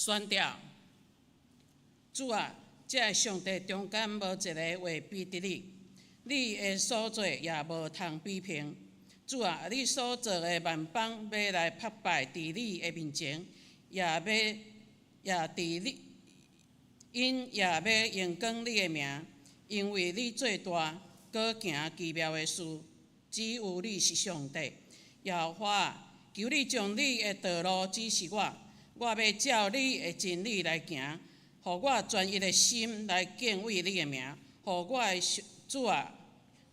宣掉。主啊，這个上帝中間無一个會比得你，你的所做也無通比評。主啊，你所造的萬邦欲來膜拜佇你的面前，也欲也佇你，𪜶也欲榮光你的名，因為你做大，閣行奇妙的事，只有你是上帝。耶和華啊，求你將你的道路指示我，我欲照你的真理來行，予我專一的心來敬畏你的名，予我的主啊，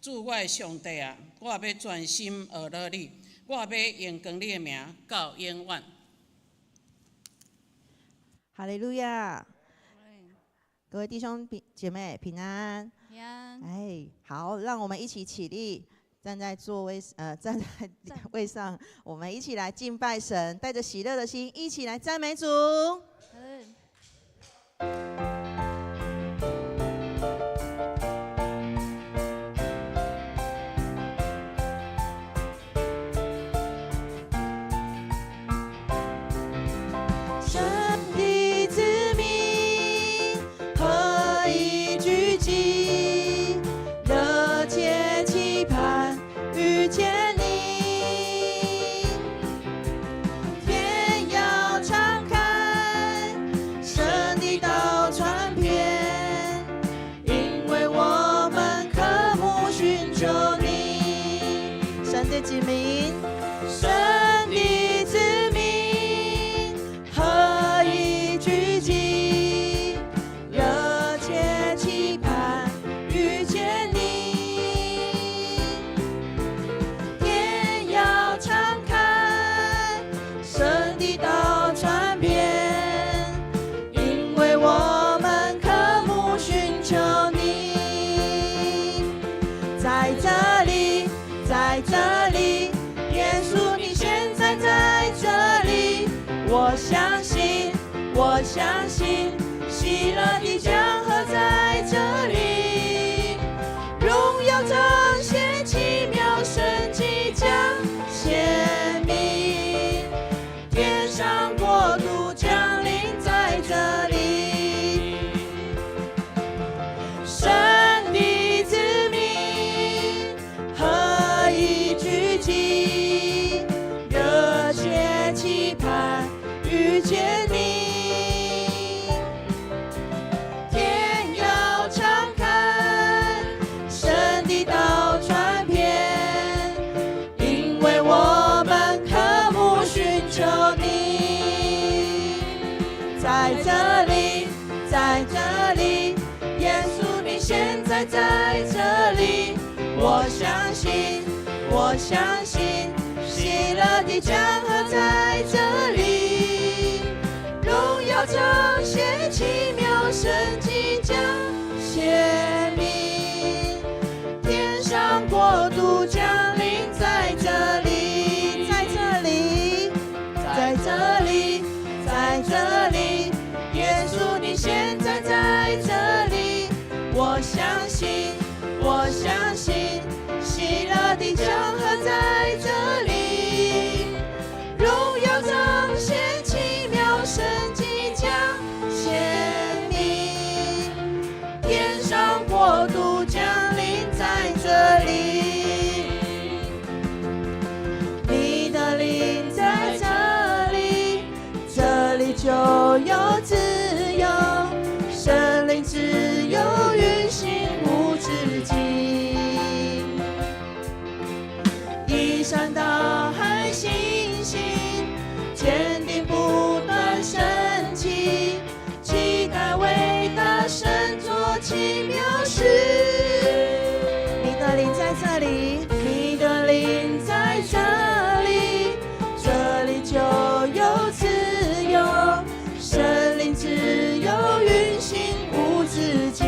主我的上帝啊，我欲專心學樂你，我欲榮光你的名到永遠。哈利路亞！各位弟兄姐妹平安。平安。哎，好，讓我們一起起立，站在位上，我們一起來敬拜神，帶着喜樂的心，一起來讚美主。嗯。神的子民何以聚集，熱切期盼遇見你。天要敞開，神的道傳遍，因為我們渴慕尋求你。神的子民，神的子民何以聚集，熱切期盼遇見你。天要敞開，神的道傳遍，因為我們渴慕尋求你。在這裡，在這裡，耶穌你現在在這裡，我相信，我相信，喜樂的江河在這裡，榮耀彰顯，奇妙神蹟將顯明，天上國度降臨在這裡。神的子民何以聚集，熱切期盼遇見你。天要敞開，神的道傳遍，因為我們渴慕尋求你。在這裡，在這裡，耶穌你現在在這裡，我相信，我相信，喜樂的江河在這裡，榮耀彰顯，奇妙神蹟將顯明，天上國度降臨在這裡，在這裡，在這裡，在這裡，耶穌你現在在這裡，我相信，我相信，喜樂的江河在這裡，榮耀彰顯，奇妙神蹟將顯明，天上國度降臨在這裡。你的靈在這裡，這裡就有自由，聖靈自由運行無止境。移山倒海，信心堅定不斷升起，期待偉大神做奇妙事。你的靈在這裡，你的靈在這裡，這裡就有自由，聖靈自由運行無止境。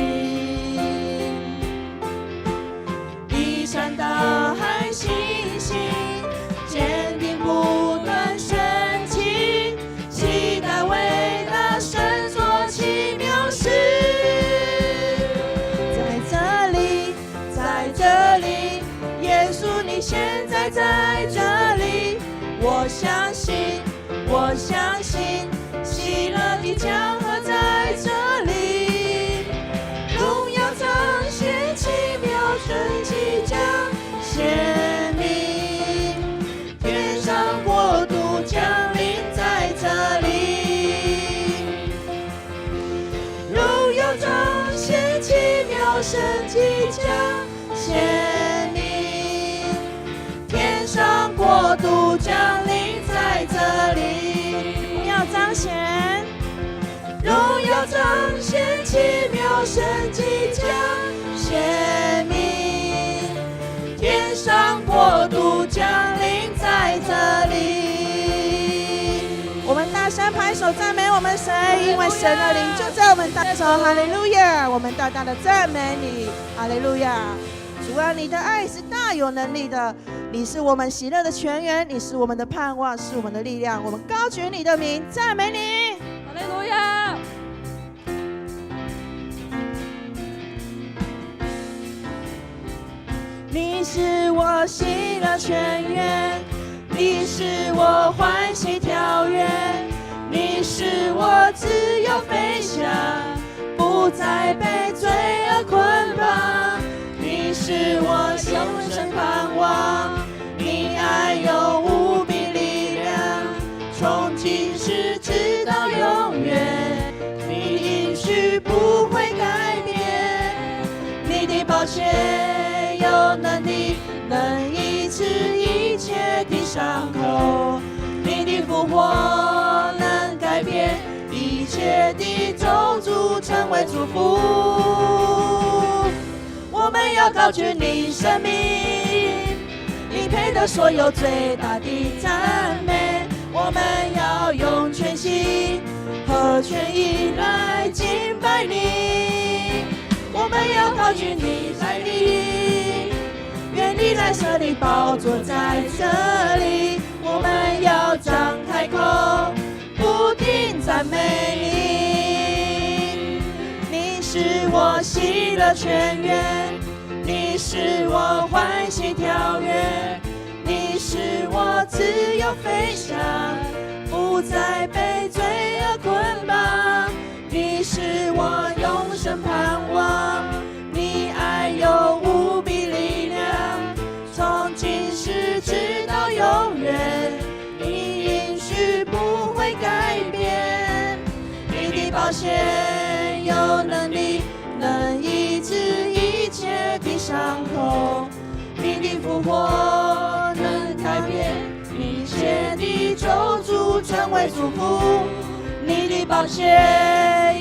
移山倒海，信心堅定不斷升起，期待偉大神做奇妙事。在這裡，在這裡，耶穌你現在在這裡，我相信，我相信，喜樂的江河在這裡，榮耀彰顯，奇妙神蹟將顯明，天上國度降臨在這裡，榮耀彰顯，奇妙神蹟將顯明，天上國度降臨在這裡，榮耀彰顯，榮耀彰顯，奇妙神蹟將顯明，天上國度降臨在這裡。我們大聲拍手讚美我們神，因為神的靈就在我們當中。哈利路亞！我們大大的讚美你，哈利路亞！主啊，你的愛是大有能力的，你是我們喜樂的泉源，你是我們的盼望，是我們的力量。我們高舉你的名，讚美你。哈利路亞！你是我喜樂泉源，你是我歡喜跳躍，你是我自由飛翔，不再被罪惡捆綁。你是我永生盼望，你愛有無比力量，從今時直到永遠，你應許不會改變，你的寶血有能力，能醫治一切的傷口，你的復活能改變一切的咒詛，成為祝福。我們要高舉你聖名，你配得所有最大的讚美。我們要用全心和全意來敬拜你。我們要高舉你來臨，願你來設立寶座在這裡。我們要張開口，不停讚美你。你是我喜樂泉源，你是我歡喜跳躍，你是我自由飛翔，不再被罪惡捆綁。你是我永生盼望，你愛有無比力量，從今時直到永遠，你應許不會改變，你的寶血有能力，能醫治一切的傷口，你的復活能改變一切的咒詛，成為祝福。你的寶血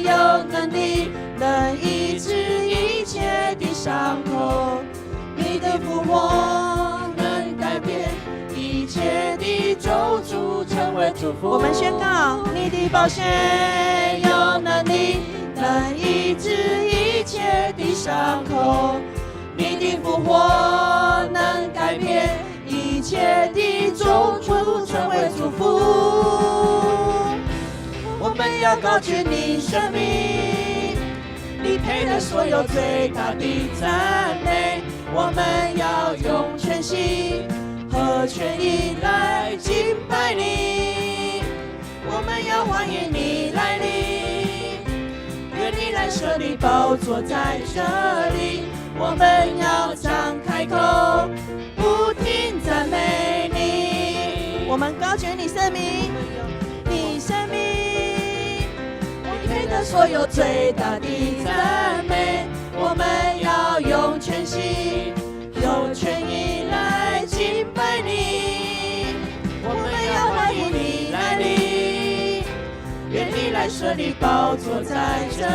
有能力，能醫治一切的傷口，你的復活能改變一切的咒詛，成為祝福。我們宣告，你的寶血有能力，能醫治一切的傷口，你的復活能改變一切的咒詛，成為祝福。我們要高舉你聖名，你配得所有最大的讚美。我們要用全心和全意來敬拜你。我們要歡迎你來臨，願你來設立寶座在這裡。我們要張開口，不停讚美你。我們高舉你聖名，你聖名，你配得所有最大的讚美。我們要用全心、用全意來敬拜你。我們要歡迎你來臨，願你來設立寶座在這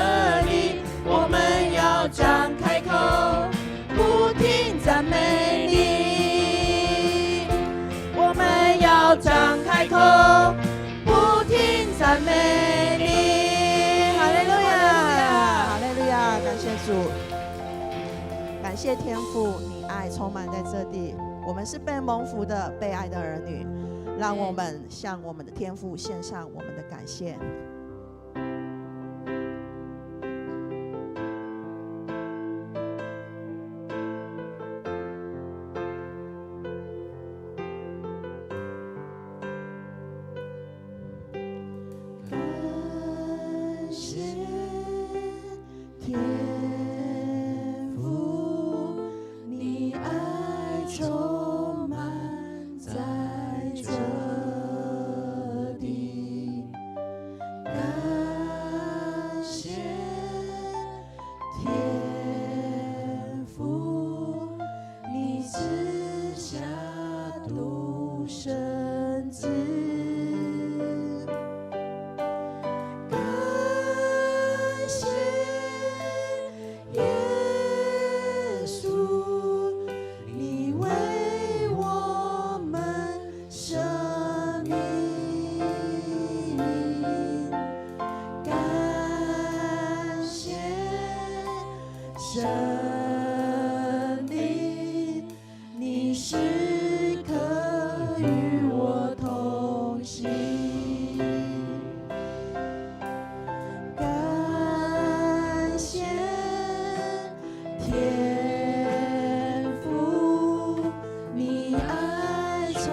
裡。我們要張開口，不停讚美你。我們要張開口，不停讚美你。哈利路亞，哈利路亞，感謝主，感謝天父，你愛充滿在這地，我們是被蒙福的、被愛的兒女，讓我們向我們的天父獻上我們的感謝。感下獨生子。感謝耶穌，你為我們捨命。感謝聖靈，你時刻與我同行。感謝天父，你愛充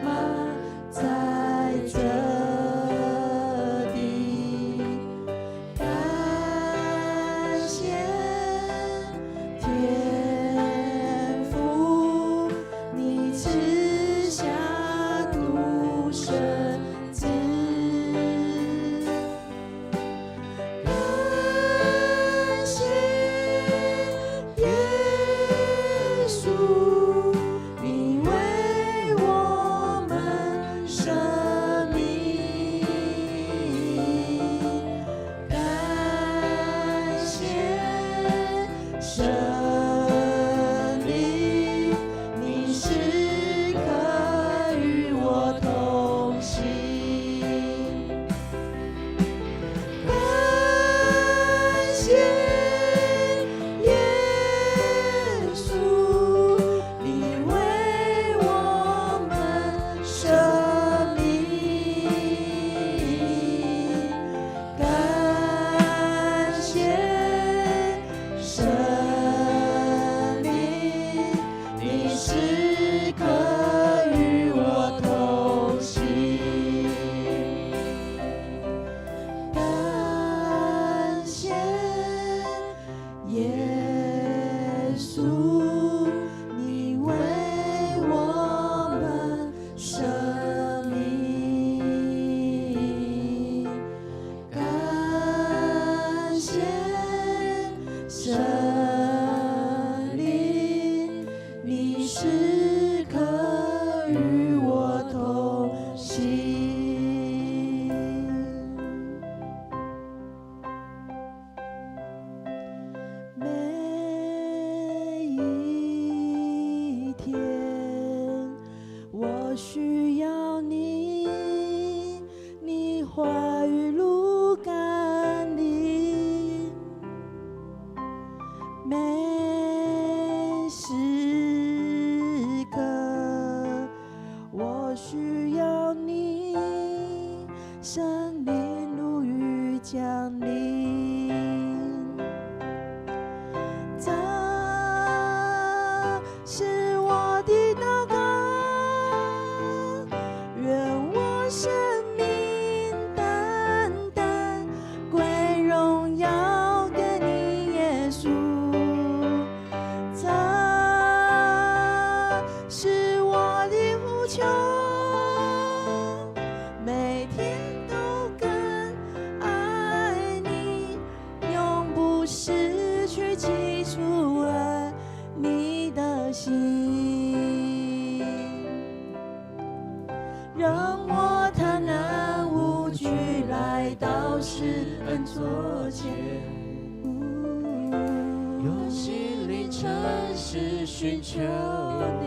滿在這地。感謝天父，你賜下獨生子。感謝耶穌，你為我們捨命。感謝聖靈，你時刻與我同行。感謝耶穌，你為我們捨命。感謝聖靈，你時刻與我同行。感謝耶穌，你為我們捨命。感謝聖靈，你時刻與我同行。每一天，我需要你，你話語如甘霖，每時刻我需要你，聖靈如雨降臨。這是我的禱告，願我生命單單歸榮耀給你，耶穌。這是我的呼求，每天都更愛你，永不失去起初愛你的心。讓我坦然無懼來到施恩座前，用心靈誠實尋求你，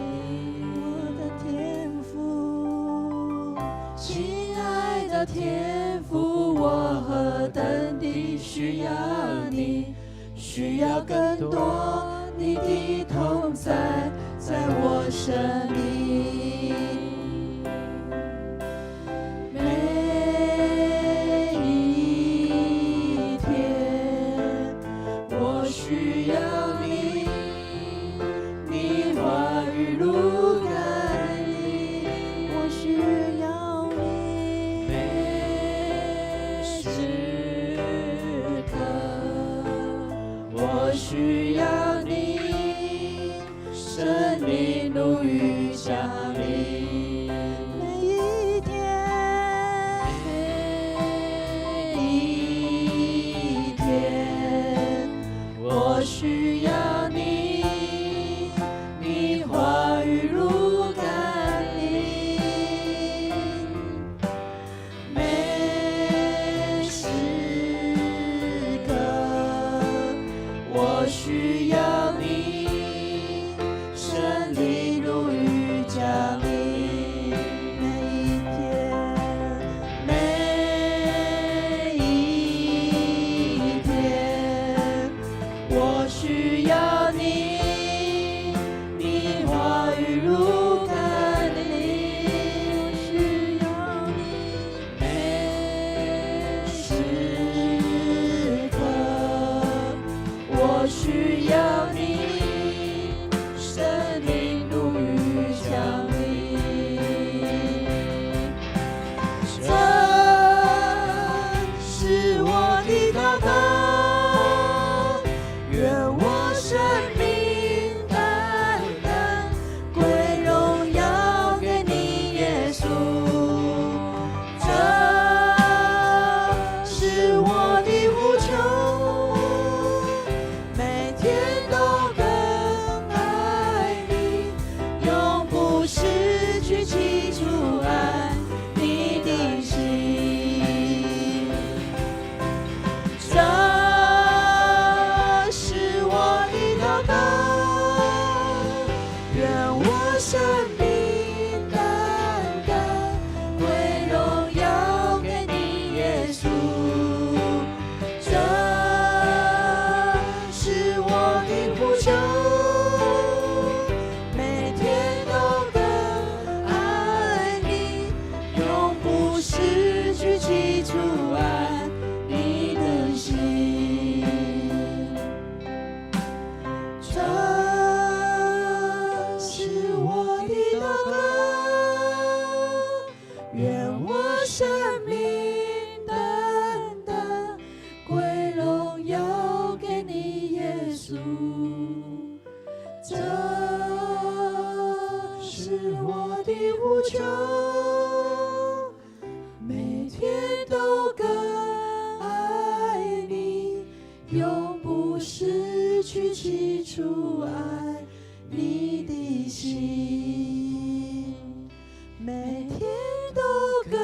我的天父，親愛的天父，我何等地需要你，需要更多你的同在，在我生命。每一天，我需要你，你話語如甘霖，我需要你，每時刻我需要你，聖靈如雨降臨。生命單單歸榮耀給你，耶穌。這是我的呼求，每天都更愛你，永不失去起初愛你的心。這是我的禱告，願我生命單單歸榮耀給你，耶穌。這是我的呼求，每天都更愛你，永不失去起初愛你的心。每天都更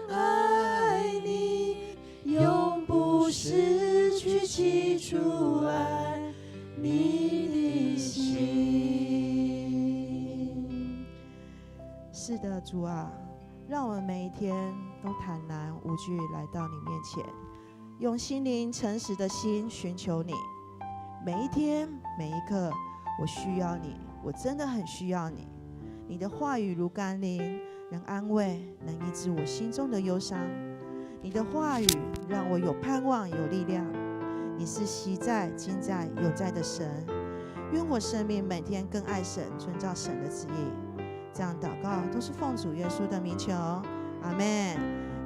愛你，永不失去起初愛你的心。是的，主啊，讓我們每一天都坦然無懼來到你面前，用心靈誠實的心尋求你。每一天每一刻，我需要你，我真的很需要你。你的話語如甘霖，能安慰，能醫治我心中的憂傷。你的話語讓我有盼望，有力量。你是昔在、今在、永在的神。願我生命每天更愛神，遵照神的旨意。這樣禱告都是奉主耶穌的名求，阿們。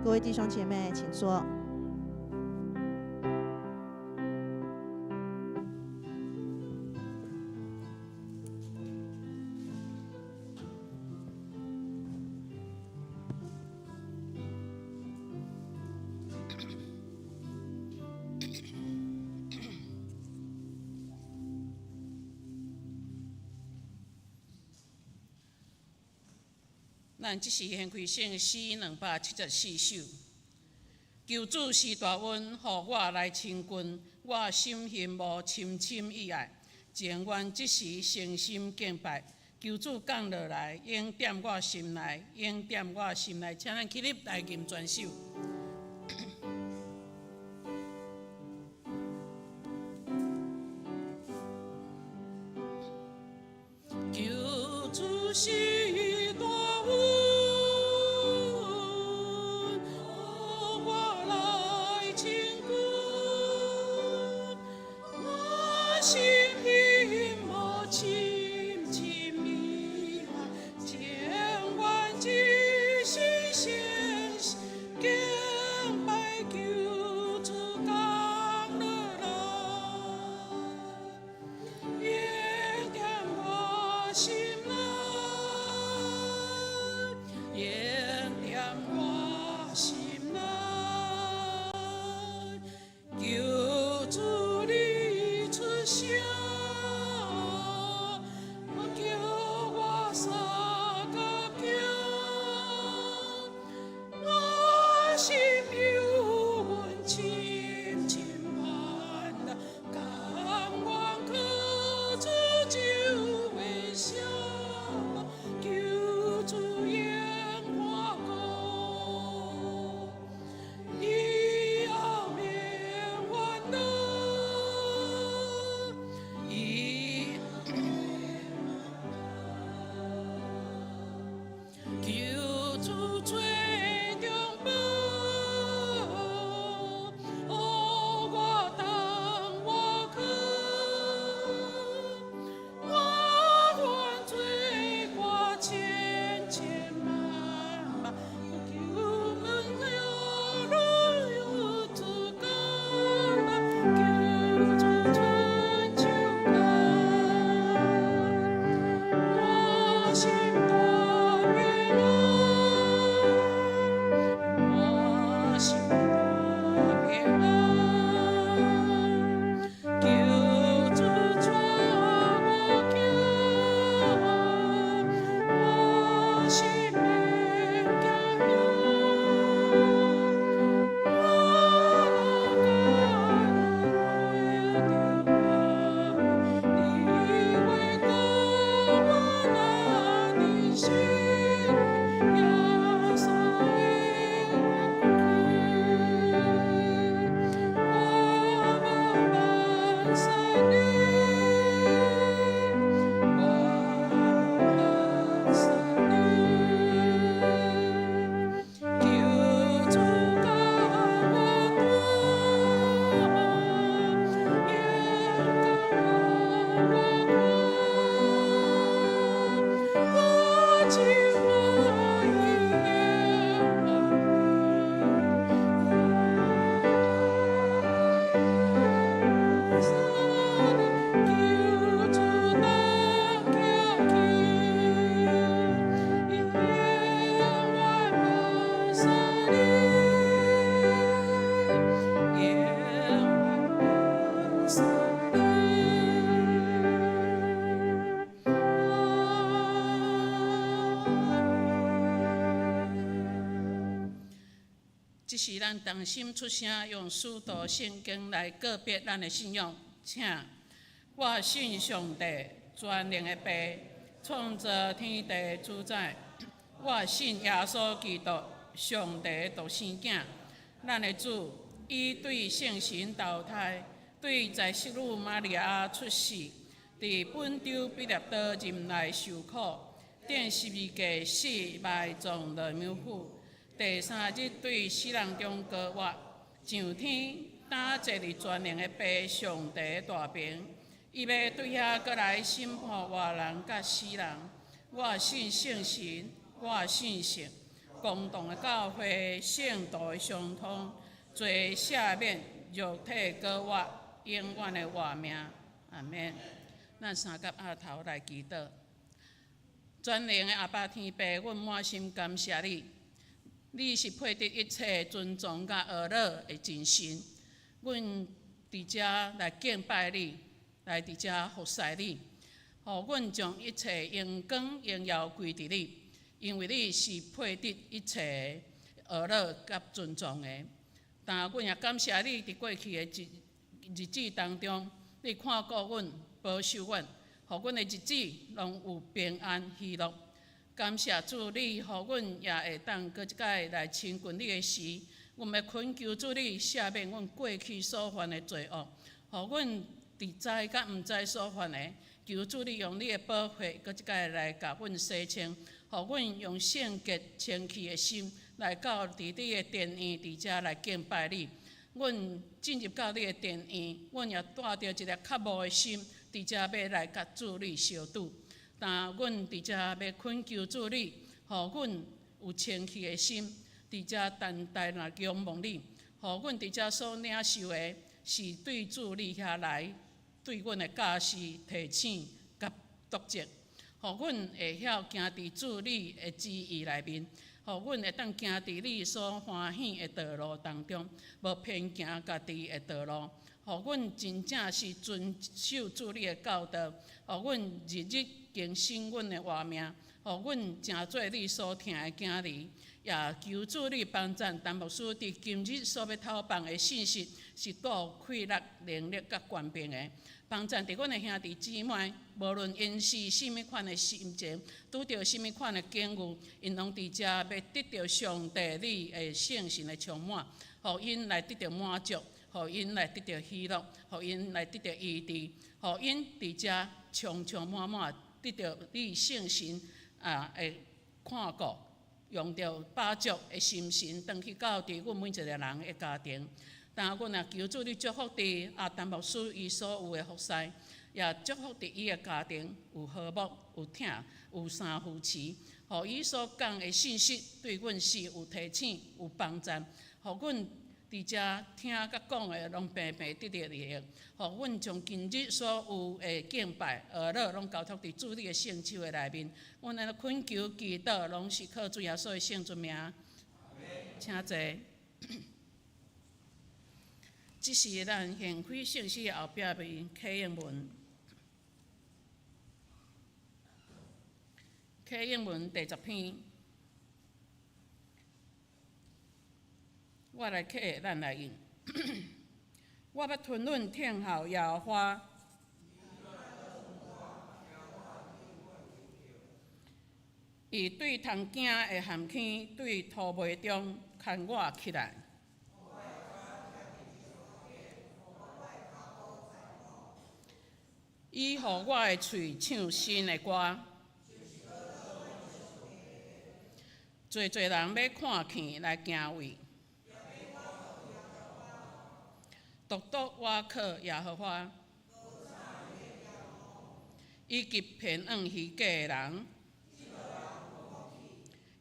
各位弟兄姐妹，請坐。咱這時獻開聖詩274首。求主施大恩，予我來親近，我心欣慕深深意愛，情願這時誠心敬拜。求主降落來，永踮我心內，永踮我心內。請咱起立來吟全首。求主施大恩，予我來親近，我心欣慕深深意愛，情願一時誠心敬拜，求主降落來，永踮我心內，永踮我心內。求主你出聲，叫我相佮行，我心憂怨深深煩惱，甘願靠主就會消，求主永看顧，以後免煩惱，以求主做中保，予我當我靠，我犯罪過千千萬萬，求問了汝主降求主伸手牽，我心大平安，我心大平安，求主帶我行，我心免驚嚇，我若敢對著我，你話講我來信耶穌的我無萬神你，萬萬神你，求主佮我同，永佇我我真歡喜。求主同行去，永遠萬神你，永遠萬神你。阿們。這是咱同心出聲，用使徒聖經來告別咱的信仰。請，我信上帝全能的父，創造天地主宰。我信耶穌基督，上帝的獨生囝，咱的主，伊對聖神投胎，對在聖女瑪利亞出世，佇本丟彼拉多任內受苦，釘十字架死埋葬落冥府。第三日對死人中復活，上天，擔坐佇全能的父上帝的大爿，伊欲對遐閣來審判活人佮死人。我信聖神，我信聖公同的教會，聖徒的相通，罪赦免，肉體復活，永遠的活命。阿們。咱三佮阿頭來祈禱。全能的阿爸天父，阮滿心感謝你。你是配得一切尊崇佮呵咾的真神，阮佇遮來敬拜你，來佇遮服侍你，予阮將一切榮光榮耀歸佇你，因為你是配得一切呵咾佮尊崇的。但阮也感謝你佇過去的日日子當中，你看顧阮，保守阮，予阮的日子攏有平安喜樂。感謝主，你予阮也會當閣一擺來親近你的時，阮欲懇求主你赦免阮過去所犯的罪惡，予阮佇知佮毋知所犯的，求主你用你的寶血閣一擺來共阮洗清，予阮用聖潔清氣的心來到佇你的殿院佇遮來敬拜你。阮進入到你的殿院，阮也帶著一个渴慕的心，佇遮欲來佮主你相拄。但阮佇遮欲懇求主你，予阮有清氣的心，佇遮單單來仰望你，予阮佇遮所領受的，是對主你遐來對阮的教示、提醒佮督責，予阮會曉行佇主你的旨意內面，予阮會當行佇你所歡喜的道路當中，無偏行家己的道路。予阮真正是遵守主你的教導，予阮日日更新阮的活命，予阮成做你所疼的囝兒。也求主你幫贊陳牧師佇今日所欲透放的信息是帶有氣力、能力佮權柄的。幫贊佇阮的兄弟姊妹，無論𪜶是啥物款的心情，拄著啥物款的境遇，𪜶攏佇遮欲得著上帝你的聖神的充滿，予𪜶來得著滿足。予𪜶來得著喜樂，予𪜶來得著醫治，予𪜶佇遮充充滿滿得著你聖神啊的看顧，用著飽足的心神，轉去到佇阮每一個人的家庭。但阮也求主你祝福佇阿陳牧師伊所有的服侍，也祝福佇伊的家庭有和睦、有疼、有相扶持，予伊所講的信息對阮是有提醒、有幫助，予阮佇遮聽佮講的，攏平平得著利益，予阮將今日所有的敬拜、呵咾，攏交託佇主你的聖手的內面。阮按呢懇求祈禱，攏是靠主耶穌的聖尊名。請坐。這是咱顯輝聖詩後壁面啟應文，啟應文第十篇。我來啟，咱來應。我欲吞忍聽候耶和華。伊對通驚的陷坑，對塗糜中牽我起來。伊予我的喙唱新的歌，濟濟人欲看見來敬畏。獨獨我靠耶和華，以及騙嚶虛假的人。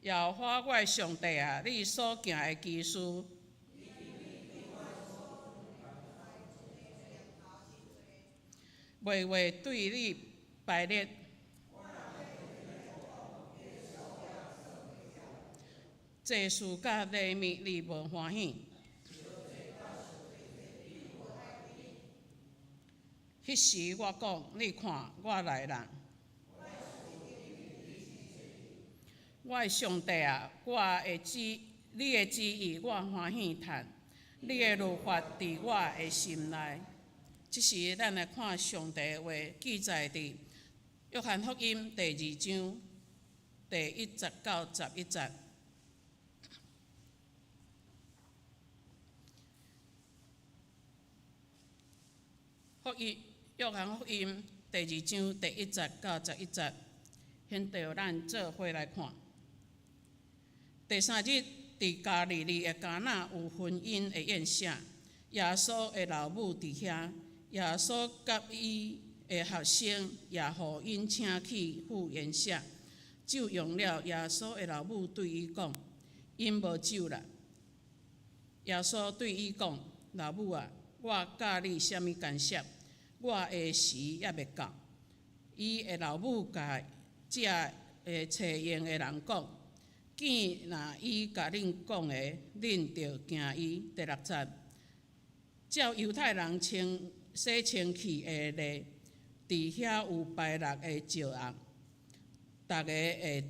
耶和華我的上帝啊，你所行的奇事，袂袂對你排列。祭司佮禮物你無歡喜。彼時我講，你看，我來啦。我的上帝啊，我的旨，你的旨意我歡喜趁，你的律法佇我的心內。這時，咱來看上帝的話記載佇約翰福音第二章第一節到十一節。福音，約翰福音第二章第一節到十一節，現著咱做伙來看。第三日，佇加利利的迦拿有婚姻的宴席，耶穌的老母佇遐，耶穌佮伊的學生也予𪜶請去赴宴席。酒用了，耶穌的老母對伊講：𪜶無酒啦。耶穌對伊講：老母啊，我佮你啥物干涉？我的時猶未到。伊的老母共這个揣用的人講：見若伊共恁講的，恁著驚伊。第六節，照猶太人清洗清氣的禮，佇遐有排六个石甕，逐个會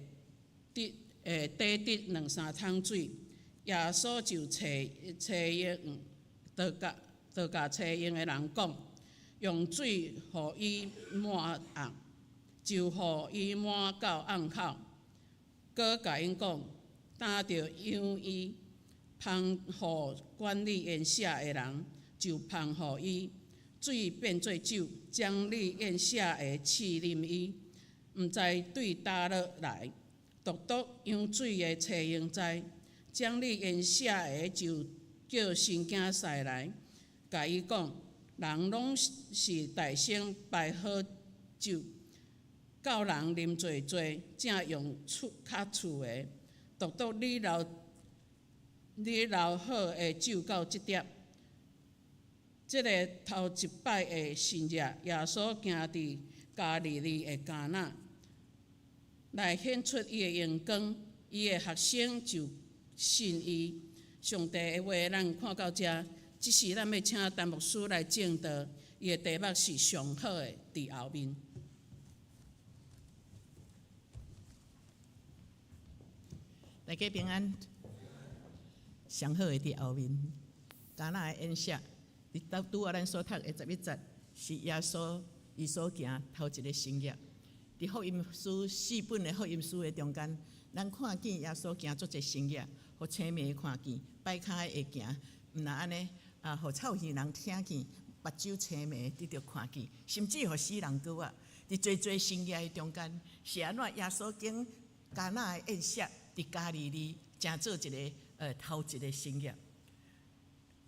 得會綴得兩三桶水。耶穌就揣揣用，就共就共揣用的人講，用水予伊抹甕，就予伊抹到甕口。閣共𪜶講，擔著養伊，芳予管理宴席的人，就芳予伊。水變做酒，掌理宴席的試啉伊，毋知對佗落來，獨獨揚水的揣用知。掌理宴席的就叫新囝婿來，共伊講：人攏是大先擺好酒，到人啉醉醉，才用次較次的。獨獨你留你留好的酒到這點。這个頭一擺的神跡，耶穌行佇加利利的迦拿，來顯出伊的榮光，伊的學生就信伊。上帝的話，咱看到遮，這時咱欲請陳牧師來證道，伊的題目是上好的佇後面。大家平安。上好的佇後面，迦拿的宴席，佇拄拄仔咱所讀的十一節，是耶穌伊所行頭一个神蹟。佇福音書四本的福音書的中間，咱看見耶穌行足濟神蹟，予青盲看見，跛跤的會行，毋但按呢，啊，予臭耳人聽見，目睭青盲得著看見，甚至予死人閣活。佇濟濟神蹟的中間，是按怎耶穌經迦拿的宴席，佇加利利成做一个頭一个神蹟。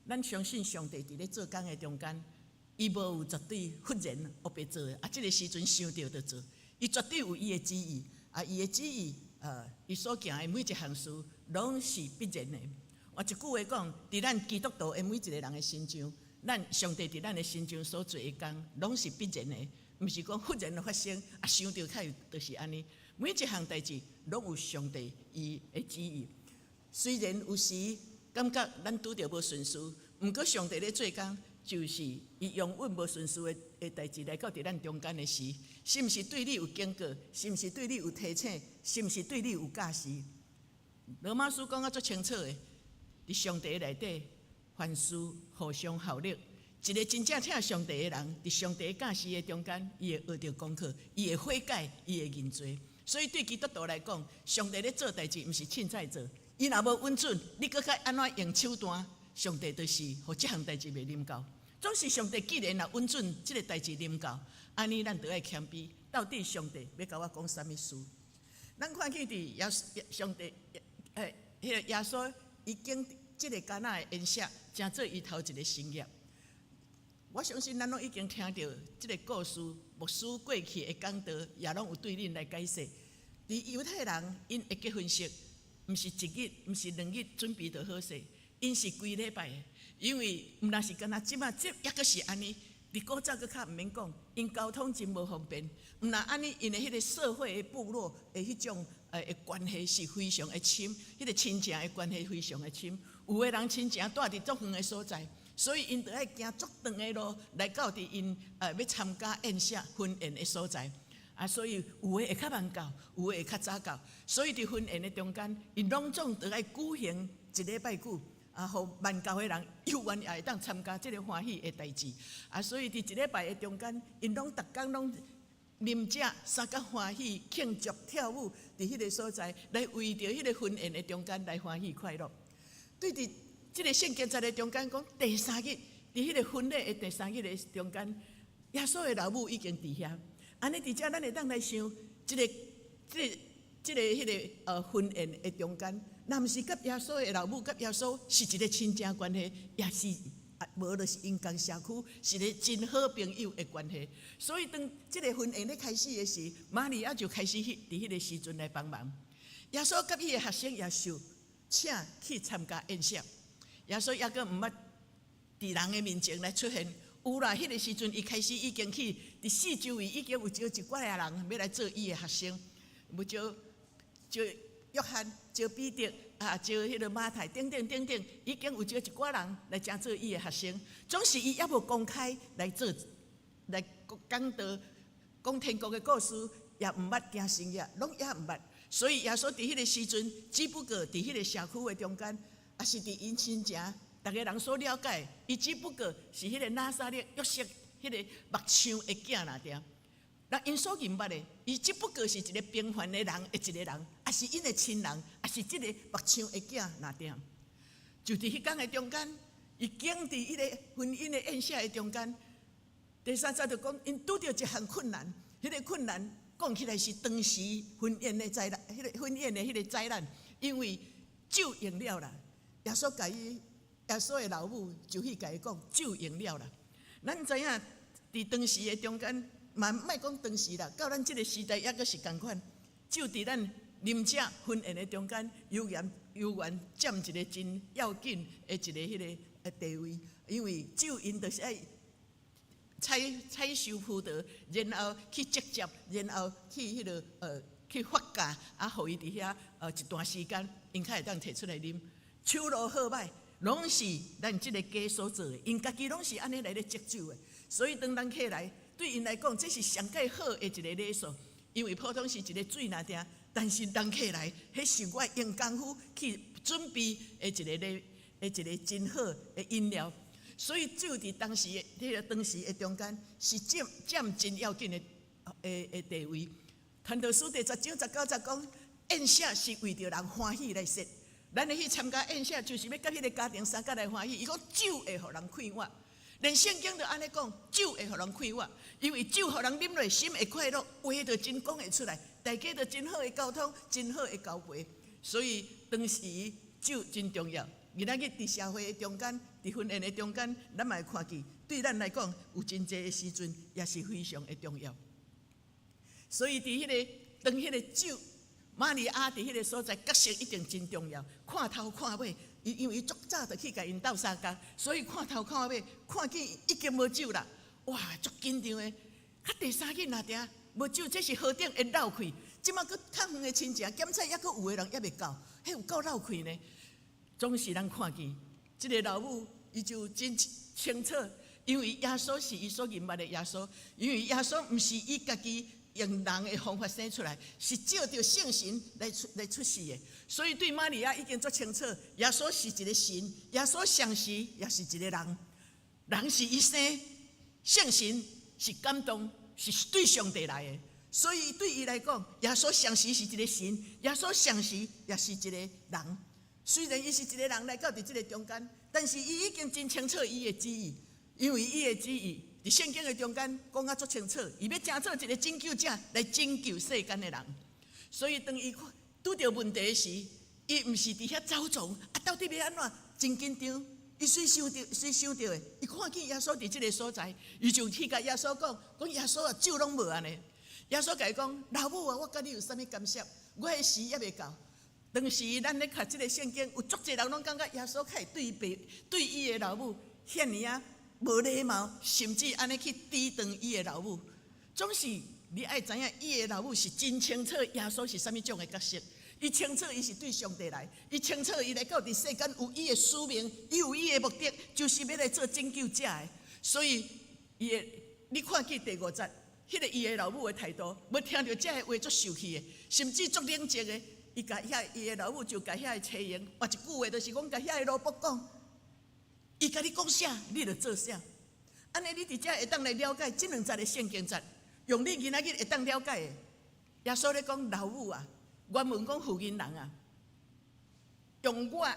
咱相信上帝佇咧做工的中間，伊無有絕對忽然烏白做的，啊，這个時陣想著就做，伊絕對有伊的旨意，啊，伊的旨意，伊所行的每一項事，攏是必然的。換一句話講，佇咱基督徒的每一个人的身上，咱上帝佇咱的身上所做的工，攏是必然的，毋是講忽然發生，啊，想著較有就是按呢。每一項代誌，攏有上帝伊的旨意。雖然有時感覺咱拄著無順遂，毋過上帝咧做工，就是伊容允無順遂的的代誌來到佇咱中間的時，是毋是對你有警告？是毋是對你有提醒？是毋是對你有教示？羅馬書講甲足清楚的，佇上帝內底，凡事互相效力。一个真正疼上帝的人，佇上帝教示的中間，伊會學著功課，伊會悔改，伊會認罪。所以對基督徒來講，上帝咧做代誌，毋是凊彩做。伊若無允准，你閣較按怎用手段？上帝就是予這項代誌袂臨到。總是上帝既然若允准這个代誌臨到，按呢咱就愛謙卑。到底上帝欲共我講啥物事？咱看見佇耶上帝，彼个耶穌已經這个迦拿的宴席，成做伊頭一个神業。我相信咱攏已經聽著這个故事，牧師過去的講道也攏有對恁來解釋。佇猶太人𪜶的結婚式，毋是一日，毋是兩日準備就好勢，𪜶是規禮拜的，因為毋但是干焦這馬這猶閣是按呢。佇古早閣較毋免講，𪜶交通真無方便，毋但按呢，𪜶的彼个社會的部落的彼種的關係是非常的深，彼个親情的關係非常的深。有的人親情蹛佇足遠的所在，所以𪜶著愛行足長的路來到佇𪜶欲參加宴席婚宴的所在。啊，所以有的會較晚到，有的會較早到。所以佇婚宴的中間，𪜶攏總著愛舉行一禮拜久。啊，予晚到的人猶原也會當參加這个歡喜的代誌。啊，所以佇一禮拜的中間，𪜶攏逐工攏啉食，相佮歡喜慶祝跳舞，佇彼个所在來為著彼个婚宴的中間來歡喜快樂。對佇這个聖經節的中間講，第三日，佇彼个婚禮的第三日的中間，耶穌的老母已經佇遐。按呢佇遮，咱會當來想，這个婚宴的中間，若毋是佮耶穌的老母佮耶穌是一个親情關係，也是啊，無就是𪜶仝社區是一个真好朋友的關係。所以當這个婚宴咧開始的時，瑪利亞就開始去佇彼个時陣來幫忙。耶穌佮伊的學生也受請去參加宴席。耶穌猶閣毋捌佇人的面前來出現。有啦，彼个時陣伊開始已經去佇四周圍已經有招一寡仔人欲來做伊的學生，無招招約翰、招彼得啊、招彼个馬太等等等等，已經有招一寡人來成做伊的學生。總是伊猶無公開來做，來講道、講天國的故事，也毋捌行神跡，攏也毋捌。所以耶穌佇彼个時陣，只不過佇彼个社區的中間，也是佇𪜶親情，逐个人所了解，伊只不過是彼个拿撒勒約瑟彼个木匠的囝爾爾。那𪜶所認捌的，伊只不過是一个平凡的人的一个人，也是𪜶的親人，也是這个木匠的囝爾爾。就佇彼工的中間，伊經佇彼个婚姻的宴席的中間，第三節就講，𪜶拄著一項困難，彼个困難講起來是當時婚宴的災難，彼个婚宴的彼个災難，因為酒用了啦。耶穌共伊，耶穌的老母就去共伊講，酒用了啦。咱知影佇當時的中間，嘛莫講當時啦，到咱這个時代猶閣是仝款。酒佇咱啉食婚宴的中間，猶原猶原佔一个真要緊的一个彼个地位，因為酒𪜶就是愛採採收葡萄，然後去摘汁，然後去彼个去發酵，啊，予伊佇遐一段時間，𪜶才會當提出來啉。手路好歹，攏是咱這个家所做的，𪜶家己攏是按呢來咧摘酒的。所以當人客來，對𪜶來講，這是上蓋好的一个禮數，因為普通是一个水爾爾，但是人客來，彼是我用功夫去準備的一个禮，的一个真好的飲料。所以酒佇當時的彼个當時的中間，是佔佔真要緊的地位。傳道書第十章十九節講，宴席是為著人歡喜來設。咱去參加宴席，就是欲佮彼个家庭相佮來歡喜。伊講酒會予人快活，連聖經都按呢講，酒會予人快活，因為酒予人啉落心會快樂，話就真講會出來，大家就真好的溝通，真好的交陪。所以當時酒真重要。今仔日佇社會的中間，佇婚宴的中間，咱嘛會看見，對咱來講，有真濟的時陣也是非常的重要。所以佇彼个當彼个酒，瑪利亞佇彼个所在角色一定真重要。看頭看尾，伊因為伊足早就去共𪜶鬥相共，所以看頭看尾，看見已經無酒啦，哇，足緊張的。較第三日爾爾無酒，這是何等的落氣！這馬閣較遠的親情，檢查猶閣有的人猶未到，彼有夠落氣呢。總是咱看見這个老母，伊就真清楚，因為耶穌是伊所認捌的耶穌，因為耶穌毋是伊家己用人的方法生出來，是藉著聖神來出世的。所以對瑪利亞已經足清楚，耶穌是一个神，耶穌同時也是一个人，人是伊生，聖神是感動，是對上帝來的。所以對伊來講，耶穌同時是一個神，耶穌同時也是一個人。雖然伊是一個人來到佇這个中間，但是伊已經真清楚伊的旨意，因為伊的旨意佇聖經的中間講啊足清楚，伊欲成做一个拯救者來拯救世間的人。所以當伊拄著問題時，伊毋是佇遐走傱，啊，到底欲按怎？真緊張。伊隨想著，隨想著的，伊看見耶穌佇這个所在，伊就去共耶穌講，講耶穌啊，酒攏無按呢。耶穌共伊講，老母啊，我佮你有啥物干涉？我的時猶未到。當時咱咧讀這个聖經，有足濟人攏感覺耶穌較會對爸對伊的老母遐爾仔無禮貌，甚至按呢去抵擋伊的老母。總是你愛知影，伊的老母是真清楚耶穌是啥物種的角色。伊清楚伊是對上帝來，伊清楚伊來到佇世間有伊的使命，伊有伊的目的，就是欲來做拯救者的。所以伊的，你看見第五節，彼个伊的老母的態度，無聽著這个話足受氣的，甚至足冷靜的。伊共遐伊的老母就共遐个差役，換一句話就是講，共遐个奴僕講，伊共你講啥，你就做啥。按呢，你佇遮會當來了解這兩節的聖經節，用你囡仔語會當了解的。耶穌咧講老母啊，原文講婦人啊，用我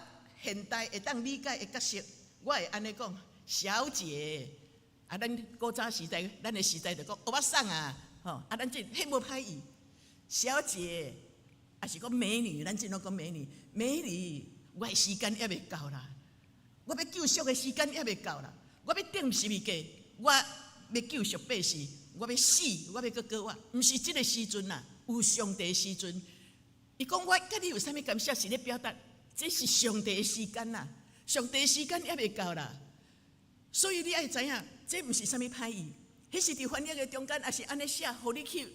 現代會當理解的角色，我會按呢講，小姐。啊，咱古早時代，咱的時代就講歐巴桑啊，吼，啊，咱這彼無歹意，小姐。抑是講美女，咱這攏講美女，美女，我的時間猶未到啦，我欲救贖的時間猶未到啦，我欲釘十字架，我欲救贖百姓，我欲死，我欲閣過活，毋是這个時陣啦，有上帝的時陣。伊講我佮你有啥物干涉？是咧表達，這是上帝的時間啦，上帝的時間猶未到啦。所以你愛知影，這毋是啥物歹意，彼是佇翻譯的中間，抑是按呢寫，予你去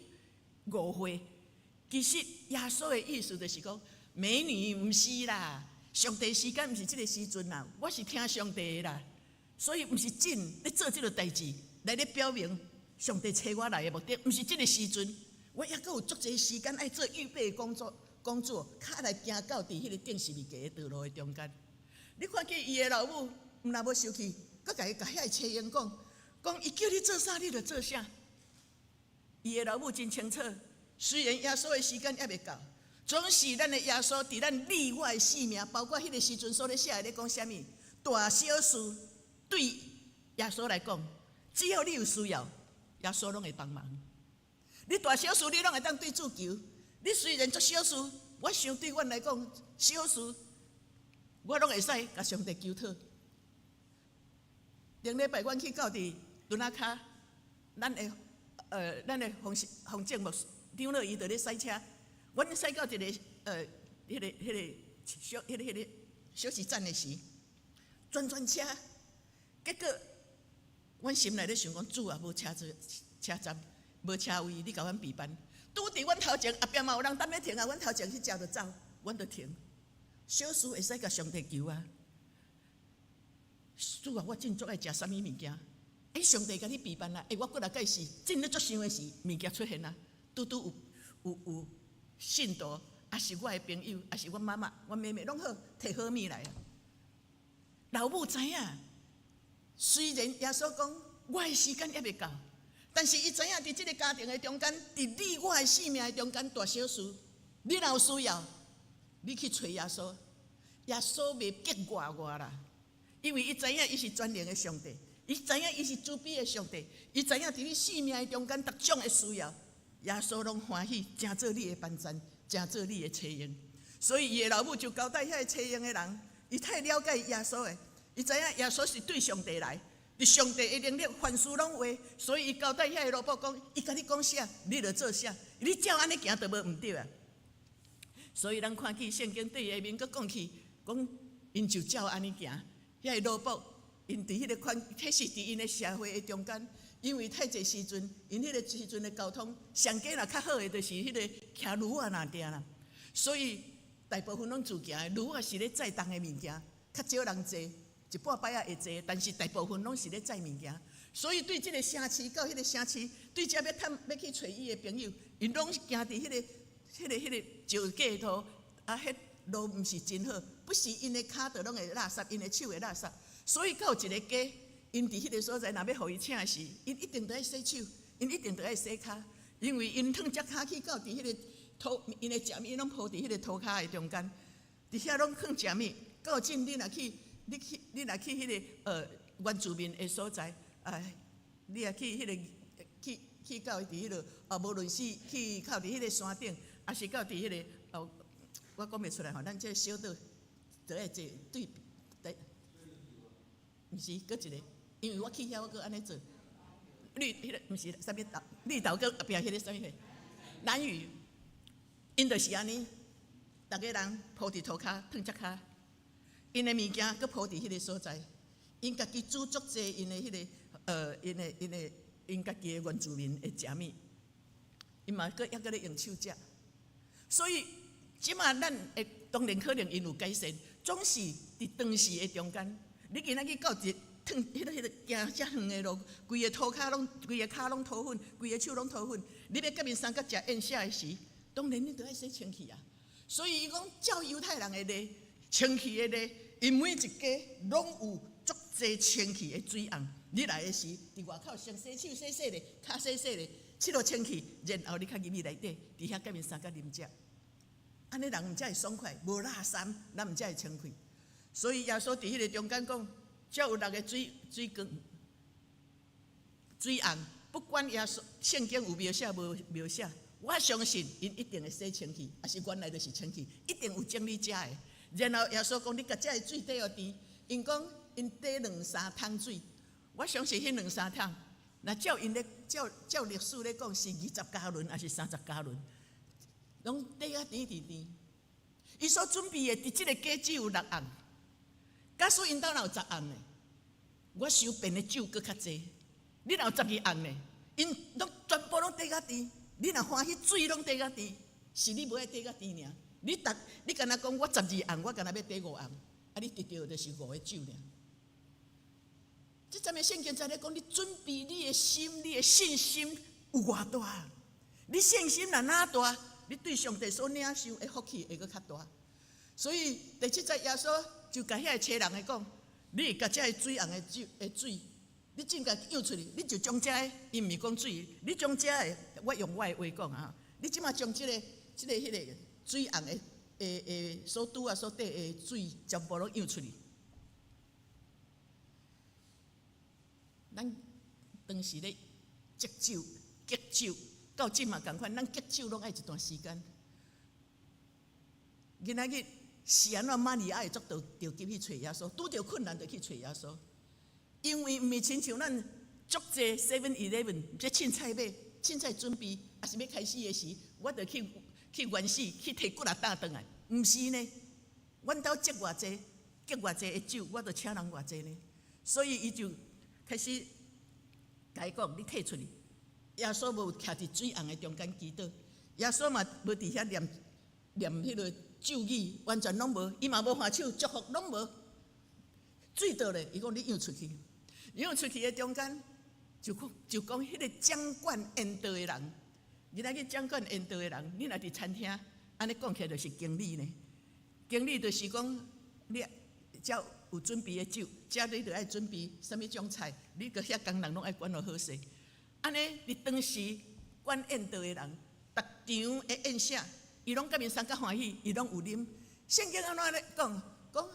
誤會。其實耶穌的意思就是講，美女毋是啦，上帝時間毋是這个時陣啦，我是聽上帝的啦，所以毋是真咧做這个代誌來咧表明上帝差我來的目的，毋是這个時陣，我猶閣有足濟時間愛做預備工作，工作較來行到佇彼个釘十字架的道路的中間。你看見伊的老母，毋但無生氣，閣共伊共遐个差役講，講伊叫你做啥，你就做啥。伊的老母真清楚。雖然耶穌的時間猶未到，總是咱的耶穌佇咱你我的性命，包括彼个時陣所咧寫的咧講啥物大小事，對耶穌來講，只要你有需要，耶穌攏會幫忙。你大小事你攏會當對主求。你雖然足小事，我想對阮來講，小事我攏會使共上帝求討。頂禮拜阮去到佇墩仔跤，咱的洪洪正牧師。長老伊佇咧駛車，阮駛到一个彼个休息站的時，轉轉車，結果阮心內咧想講，主啊，無車子車站，無車位，你共阮備辦。拄佇阮頭前後壁嘛有人等欲停啊，阮頭前彼隻就走，阮就停。小事會使共上帝求啊。主啊，我真足愛食啥物物件？欸，上帝共你備辦啊！欸，我過來解釋，真咧足想的時，物件出現啊。拄拄有信徒，抑是我的朋友，抑是阮媽媽、阮妹妹，攏好提好物來啊。老母知影，雖然耶穌講我的時間猶未到，但是伊知影佇這个家庭的中間，佇你我的性命的中間，大小事，你若有需要，你去揣耶穌，耶穌袂激外我啦，因為伊知影伊是全能的上帝，伊知影伊是慈悲的上帝，伊知影佇你性命的中間，逐種的需要。耶穌攏歡喜，成做你的幫贊，成做你的差役。所以伊的老母就交代遐个差役的人，伊太了解耶穌的，伊知影耶穌是對上帝來，佇上帝的能力，凡事攏有。所以伊交代遐个奴僕講，伊共你講啥，你就做啥，你照按呢行就無毋對啊。所以咱看見聖經對下面閣講去，講𪜶就照按呢行，遐个奴僕𪜶佇彼个款，彼是佇𪜶的社會的中間。因為太濟時陣，𪜶彼个時陣的交通，上佳若較好的，就是彼个騎驢仔爾定啦。所以大部分攏自行的，驢仔是咧載重的物件，較少人坐，一半擺仔會坐，但是大部分攏是咧載物件。所以對這个城市到彼个城市，對這欲探欲去揣伊的朋友，𪜶攏行佇彼个石過塗，啊，彼路毋是真好，不時𪜶的跤就攏會垃圾，𪜶的手會垃圾。所以閣有一个家。𪜶佇彼个所在，若欲予伊請時，𪜶一定著愛洗手，𪜶一定著愛洗跤。因為𪜶褪隻跤去到佇彼个塗，𪜶的食物攏鋪佇彼个塗跤的中間，佇遐攏囥食物。到陣你若去，你去，你若去彼个原住民的所在，哎，你若去彼个去去到佇彼个啊，無論是去到佇彼个山頂，抑是到佇彼个哦，我講袂出來吼，咱這个小島就愛坐對對，毋是，閣一个，因為我去遐我閣按呢做。綠彼个毋是啥物島，綠島閣後壁彼个啥物貨？蘭嶼，𪜶就是按呢，逐个人鋪佇塗跤，褪隻跤，𪜶的物件閣鋪佇彼个所在，𪜶家己煮足濟𪜶的彼个𪜶的𪜶的𪜶家己的原住民的食物，𪜶嘛閣猶閣咧用手食，所以這馬咱會當然可能𪜶有改善，總是佇當時的中間，你今仔去到一褪彼个彼个行遮遠的路，規个塗跤攏，規个跤攏塗粉，規个手攏塗粉。你欲佮𪜶相佮食宴席的時，當然你著愛洗清氣啊。所以伊講照猶太人的禮，清氣的禮，𪜶每一家攏有足濟清氣的水甕。你來的時，佇外口先洗手洗洗咧，跤洗洗咧，拭落清氣，然後你較入去內底，佇遐佮𪜶相佮啉食。按呢人才會爽快，無垃圾，咱毋才會清氣。所以耶穌佇彼个中間講。才有六个水水缸、水甕，不管耶穌聖經有描寫無描寫，我相信𪜶一定會洗清氣，抑是原來就是清氣，一定有整理遮的。然後耶穌講：你共這个水綴予甜，𪜶講𪜶綴兩三桶水，我相信彼兩三桶，若照𪜶咧照照歷史咧講是20加侖，抑是30加侖，攏綴啊甜甜甜。伊所準備的佇這个家只有六甕。假使𪜶兜若有十甕呢？我收變的酒閣較濟。你若有12甕呢？𪜶攏全部攏綴甲甜。你若歡喜水攏綴甲甜，是你無愛綴甲甜爾。你逐你敢若講我十二甕，我敢若欲綴五甕，啊，你得著就是五个酒爾。這陣的聖經在咧講，你準備你的心，你的信心有偌大？你信心若哪大，你對上帝所領受的福氣會閣較大。所以第七節耶穌就共遐个揣人的講：你共這个水甕的酒的水，你進共漾出去，你就將這个，伊毋是講水，你將這个，我用我的話講啊，你這馬將這个、這个、彼个水甕的、的、的所拄啊所綴的水，全部攏漾出去。咱當時咧積酒、結酒，到這嘛仝款，咱結酒攏愛一段時間。今仔日是按怎瑪利亞會足著著急去揣耶穌，拄著困難就去揣耶穌，因為毋是親像咱足濟 Seven Eleven 這凊彩買、凊彩準備，抑是欲開始的時，我就去去原始去提幾若擔轉來，毋是呢。阮兜積偌濟、結偌濟的酒，我就請人偌濟呢。所以伊就開始共伊講：你退出去。耶穌無徛佇水甕的中間祈禱，耶穌嘛無佇遐念念彼个咒語，完全攏無，伊嘛無揮手祝福，攏無。水倒咧，伊講你漾出去，漾出去的中間就講就講彼个掌管宴桌的人，你若去掌管宴桌的人，你若佇餐廳，按呢講起來就是經理呢。經理就是講你才有準備的酒，這你就愛準備啥物種菜，你閣遐工人攏愛管予好勢。按呢，佇當時管宴桌的人，逐場的宴席，伊攏佮𪜶相佮歡喜，伊攏有啉。聖經按怎咧講？講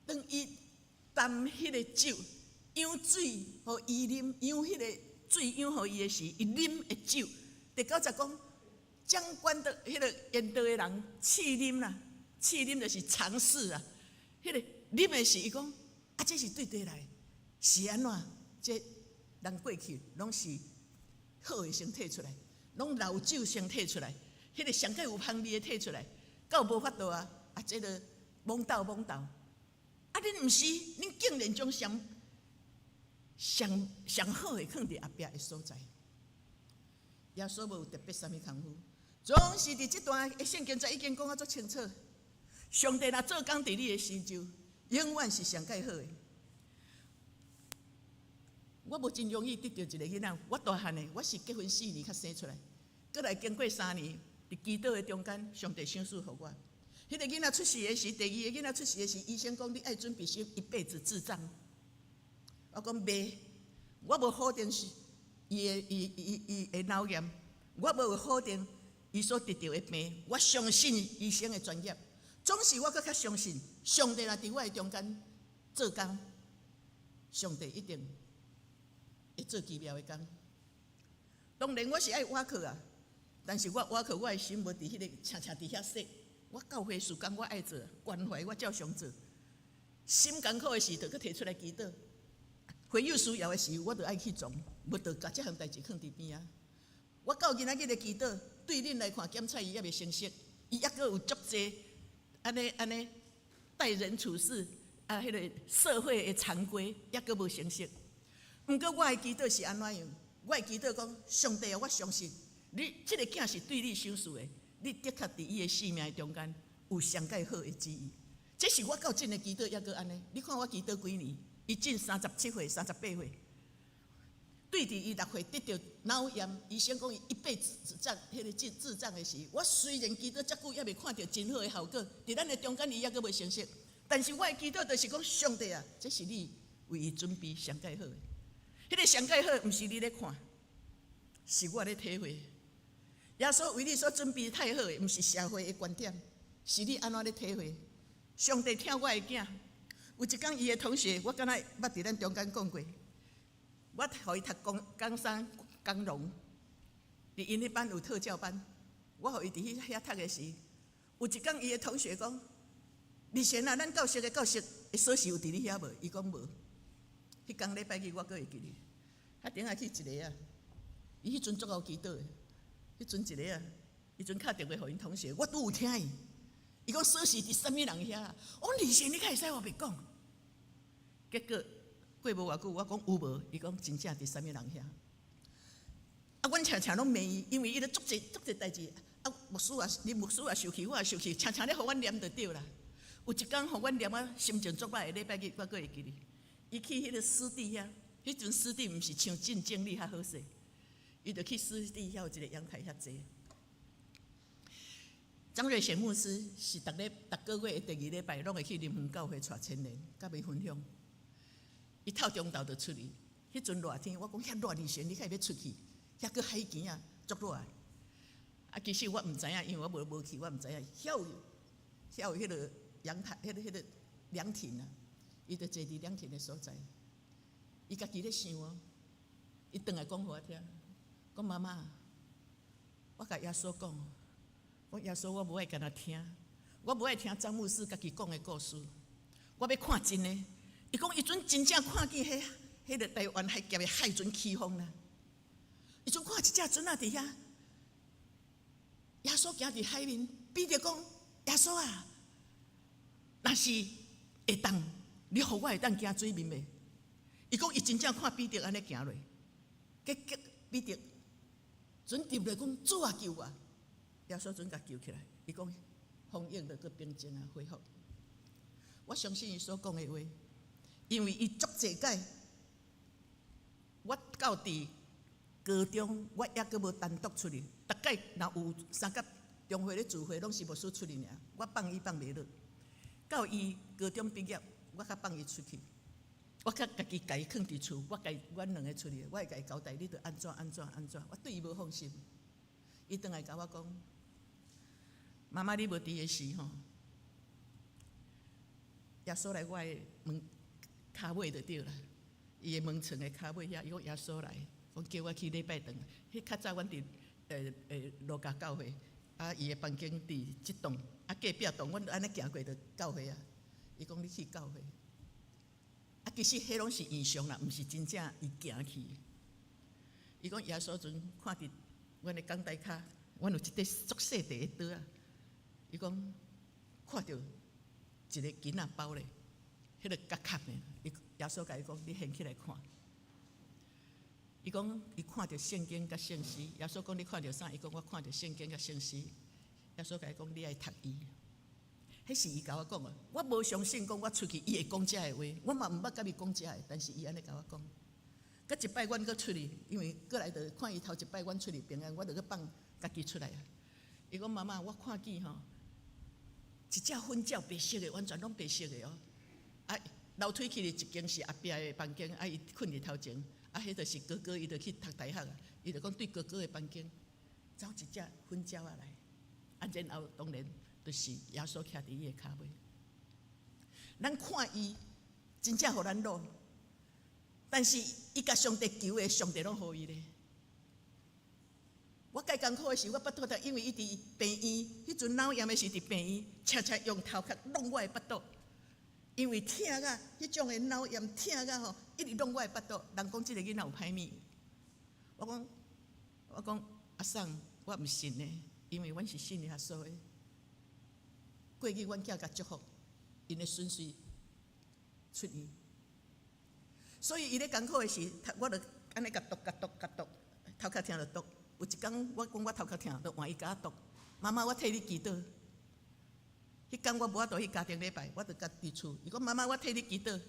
當伊擔彼个酒，漾水予伊啉，漾彼个水漾予伊的時，伊啉的酒。第九節講，掌管的彼个宴桌的人試啉啦，試啉就是嘗試啊。彼个啉的時，伊講啊，這是對佗來，是按怎？這人過去攏是好的先提出來，攏老酒先提出來，彼个上蓋有香味的提出來，到無法度啊！啊，這个懵鬥懵鬥，啊，恁毋是，恁竟然將上上上好的囥佇後壁的所在。耶穌無特別啥物功夫，總是佇這段的聖經才已經講啊足清楚。上帝若做工佇你的四周，永遠是上蓋好的。我無真容易得著一个囡仔，我大漢的，我是結婚四年才生出來，閣來經過三年，佇祈禱的中間，上帝賞賜予我。彼个囡仔出世的時，第二个囡仔出世的時，醫生講你愛準備生一輩子智障。我講袂，我無否定是醫伊的伊伊伊的腦炎，我無否定伊所得著的病，我相信醫生的專業，總是我閣較相信上帝若佇我的中間做工，上帝一定會做奇妙的工。當然我是愛倚靠啊，但是我倚靠我的心無佇彼个，常常佇遐說。我教會事工我愛做，關懷我照常做。心艱苦的時，就閣提出來祈禱。會友需要的時，我就愛去做，無就共這項代誌囥佇邊仔。我到今仔日的祈禱，對恁來看檢採伊猶未成熟，伊猶閣有足濟按呢按呢待人處事啊，彼个社會的常規猶閣無成熟。毋過我的祈禱是按怎樣？我的祈禱講，上帝啊，我相信你這个囝是對你賞賜的，你的確佇伊的生命中間有上蓋好的旨意。這是我到今的祈禱，猶閣按呢。你看我祈禱幾年？伊進37歲、38歲，對佇伊6歲得著腦炎，醫生講伊一輩子智障，彼个智障的時，我雖然祈禱遮久，猶未看著真好的效果，佇咱的中間伊猶閣未成熟。但是我的祈禱就是講，上帝啊，這是你為伊準備上蓋好的。彼个上蓋好，毋是你咧看，是我咧體會。耶穌為你所準備太好的，毋是社會的觀點，是你按怎咧體會。上帝疼我的囝，有一工伊的同學，我敢若捌佇咱中間講過，我予伊讀工岡山江龍，佇𪜶彼班有特教班，我予伊佇彼遐讀的時，有一工伊的同學講：李賢啊，咱教室的教室的鎖匙有佇你遐無？伊講無。彼工禮拜日我閣會記得，彼頂下去一个啊，伊彼陣足𠢕祈禱的，彼陣一个啊，伊陣敲電話予𪜶同學，我拄有聽伊。伊講鎖匙佇啥物人遐？我講李賢，你敢會使烏白講？結果過無偌久，我講有無？伊講真正佇啥物人遐？啊，阮常常攏罵伊，因為伊咧足濟足濟代誌。啊，牧師也，你牧師也受氣，我也受氣，常常咧予阮念就對啦。有一工予阮念啊，心情足歹的禮拜日，我閣會記得，伊去彼个濕地遐，彼陣濕地毋是像進前哩較好勢，伊就去濕地遐有一个陽台遐坐。張瑞賢牧師是逐禮逐個月的第二禮拜，攏會去林園教會帶青年，共伊分享。伊透中晝就出去，彼陣熱天，我講遐熱李賢，你敢會欲出去？遐閣海墘仔，足熱。啊，其實我毋知影，因為我無去，我毋知影。遐有彼个陽台，彼个涼亭啊，伊就坐佇涼亭的所在。伊家己咧想哦，伊轉來講予我聽，講媽媽，我共耶穌講。講耶穌，我無愛干焦聽，我無愛聽張牧師家己講的故事，我欲看真的。伊講伊陣真正看見彼彼个台灣海峽的海船起風啦，伊陣看一隻船仔佇遐，耶穌行佇海面，彼得講：耶穌啊，若是會當，你予我會當行水面袂？伊講伊真正看彼得按呢行落，結果彼得準沉落講主啊救我！耶穌準共救起來，伊講風湧就閣平靜啊，恢復。我相信伊所講的話，因為伊足濟擺，我到佇高中，我猶閣無單獨出去。逐擺若有三甲中會咧聚會，攏是牧師出去爾，我放伊放袂落。到伊高中畢業，我較放伊出去，我較家己共伊囥佇厝，我共阮兩个出去，我會共伊交代，你著按怎按怎按怎，我對伊無放心。伊轉來共我講。媽媽，你無佇的時吼，耶穌來我的門跤尾就對啦。伊的門床的跤尾遐，伊講耶穌來，講叫我去禮拜堂。彼較早阮佇羅家教會，啊，伊的房間佇這棟，啊隔壁棟，阮就按呢行過就教會啊。伊講你去教會，啊，其實彼攏是異象啦，毋是真正伊行去。伊講耶穌陣看佇阮的講台跤，阮有一塊足細塊的桌仔。伊講看著一个囡仔包咧，彼个角壳的，伊耶穌共伊講：你掀起來看。伊講伊看著聖經佮聖詩。耶穌講你看著啥？伊講我看著聖經佮聖詩。耶穌共伊講你愛讀伊。彼是伊共我講的，我無相信講我出去伊會講這个話，我嘛毋捌共伊講這个，但是伊按呢共我講。閣一擺阮閣出去，因為過來就看伊頭一擺阮出去平安，我就閣放家己出來啊。伊講媽媽，我看見吼。一隻粉鳥白色的，完全攏白色的哦。啊，樓梯去的一間是後壁的房間，啊，伊睏佇頭前，啊，彼就是哥哥，伊就去讀大學啊，伊就講對哥哥的房間走一隻粉鳥仔來，啊，然後當然就是耶穌徛佇伊的跤尾。咱看伊真正予咱惱，但是伊共上帝求的，上帝攏予伊咧。我蓋艱苦的時，我腹肚痛，因為伊佇病院，彼陣腦炎的時佇病院，常常用頭殼弄我的腹肚，因為疼甲彼種的腦炎疼甲吼，一直弄我的腹肚。人講這个囡仔有歹命，我講阿桑，我毋信的，因為阮是信耶穌的。過去阮囝共祝福，𪜶的孫婿出院，所以伊咧艱苦的時，我就按呢共篤共篤共篤，頭殼疼就篤。有一工我講我頭殼疼，就換伊共我篤。媽媽，我替你祈禱。彼工我無法度去家庭禮拜，我就共佇厝。伊講媽媽，我替你祈禱。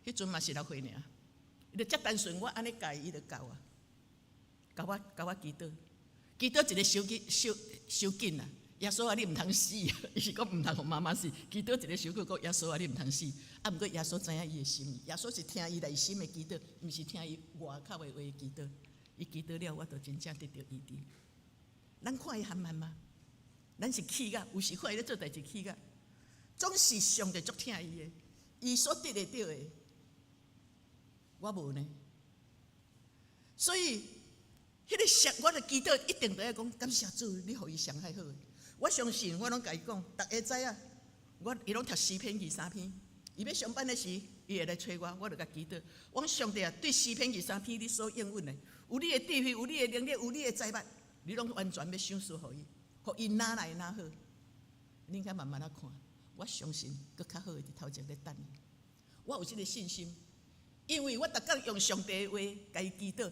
彼陣嘛是6歲爾，伊就遮單純，我按呢共伊，伊就教我，共我祈禱。祈禱一个傷緊傷傷緊啊！耶穌啊，你毋通死啊！伊是講毋通予媽媽死。祈禱一个傷緊，講耶穌啊，你毋通死。啊，毋過耶穌知影伊的心意，耶穌是聽伊內心的祈禱，毋是聽伊外口的話祈禱。伊祈禱了，我就真正得著醫治。咱看伊含慢嗎？咱是氣甲，有時看伊咧做代誌氣甲，總是上帝足疼伊的，伊所得會著的，我無呢。所以，彼个上，我的祈禱一定都愛講感謝主，你予伊傷害好。我相信，我攏共伊講，逐家知影，我伊攏讀詩篇23篇，伊欲上班的時，伊會來揣我，我就共祈禱。我講上帝啊，對詩篇二三篇你所應允的，有你的智慧，有你的能力，有你的才捌，你攏完全欲賞賜予伊，予伊哪來哪好。你應該慢慢仔看，我相信閣較好的佇頭前咧等伊。我有這个信心，因為我逐工用上帝的話共伊祈禱。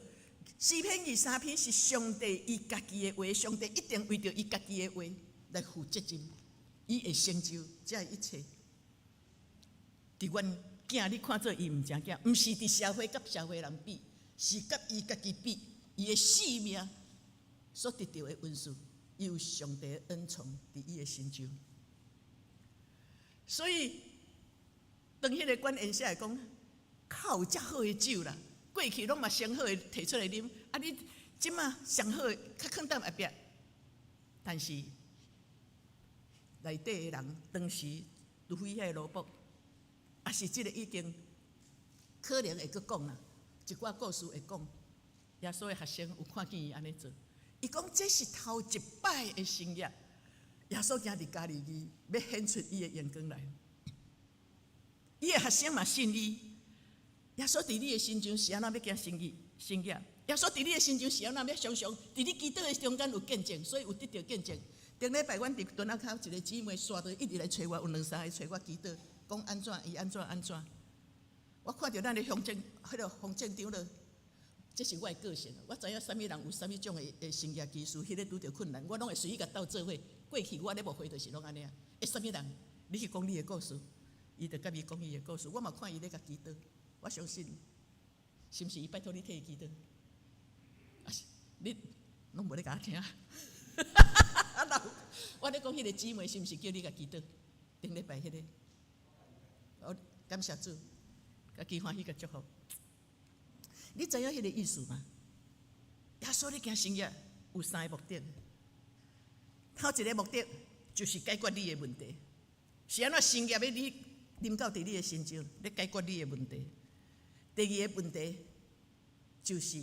詩篇二三篇是上帝伊家己的話，上帝一定為著伊家己的話來負責任，伊會成就這一切。佇阮囝，你看做伊毋成囝，毋是佇社會佮社會人比，是佮伊家己比，伊的性命所得著的恩賜，伊有上帝的恩寵佇伊的身上。所以，當彼个管宴席來講，較有遮好的酒啦，過去攏嘛上好的提出來啉，啊你這馬上好的較囥佇後壁，但是內底的人當時除非遐个奴僕，抑是這个已經可能會閣講啦，一寡故事會講，耶穌的學生有看見伊按呢做，伊講這是頭一擺的神蹟，耶穌行佇加利利，欲顯出伊的榮光來，伊的學生嘛信伊。耶穌佇你的身上是按怎欲行神蹟？神蹟，耶穌佇你的身上是按怎欲常常佇你祈禱的中間有見證，所以有得著見證。頂禮拜阮佇屯仔口一个姊妹煞著一直來揣我，有兩三个揣我祈禱，講按怎伊按怎按怎。我看著咱的鄉鎮，彼个方正長老，這是我的個性。我知影啥物人有啥物種的神蹟技術，彼个拄著困難，我攏會隨意共鬥做伙。過去我咧牧會就是攏按呢啊。欸，啥物人？你去講你的故事，伊就共伊講伊的故事。我嘛看伊咧共祈禱，我相信，是毋是伊拜託你替伊祈禱？啊是，你攏無咧共我聽。我咧講彼个姊妹是毋是叫你共祈禱？頂禮拜彼个，我感謝主，家己歡喜共祝福。你知影彼个意思嗎？耶穌咧行神蹟有三个目的。頭一个目的就是解決你的問題，是按怎神蹟欲你臨到佇你的身上，咧解決你的問題。第二个問題就是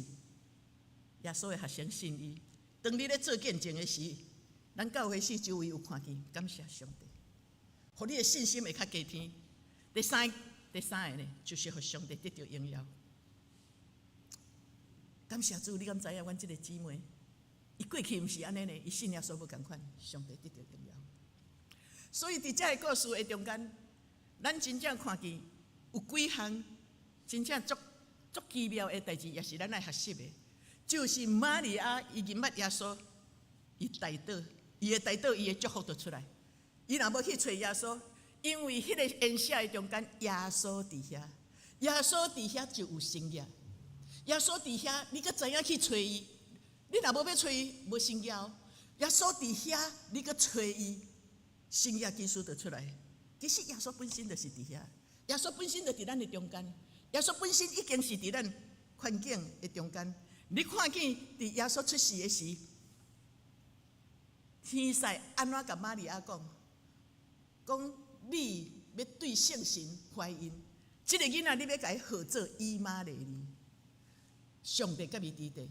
耶穌的學生信伊。當你咧做見證的時，咱教會四周圍有看見，感謝上帝，予你的信心會較加添。第三个呢，就是予上帝得著榮耀。感謝主，你敢知影？阮這个姊妹，伊過去毋是按呢呢，伊信耶穌無仝款，上帝得著榮耀。所以佇這个故事的中間，咱真正看見有幾項真正足足奇妙的代誌，也是咱愛學習的。就是瑪利亞伊認捌耶穌，伊代禱，伊的代禱，伊的祝福就出來。伊若無去揣耶穌，因為彼个宴席的中間，耶穌佇遐，耶穌佇遐就有神蹟。耶穌佇遐，你閣知影去揣伊？你若無欲揣伊，無神蹟。耶穌佇遐，你閣揣伊，神蹟技術就出來。其實耶穌本身就是佇遐，耶穌本身就佇咱的中間，耶穌本身已經是佇咱環境的中間，你看見佇耶穌出世的時，天使按怎共瑪利亞講？講你欲對聖神懷孕，這个囡仔你欲共伊號做以馬內利。上帝佮伊佇佇，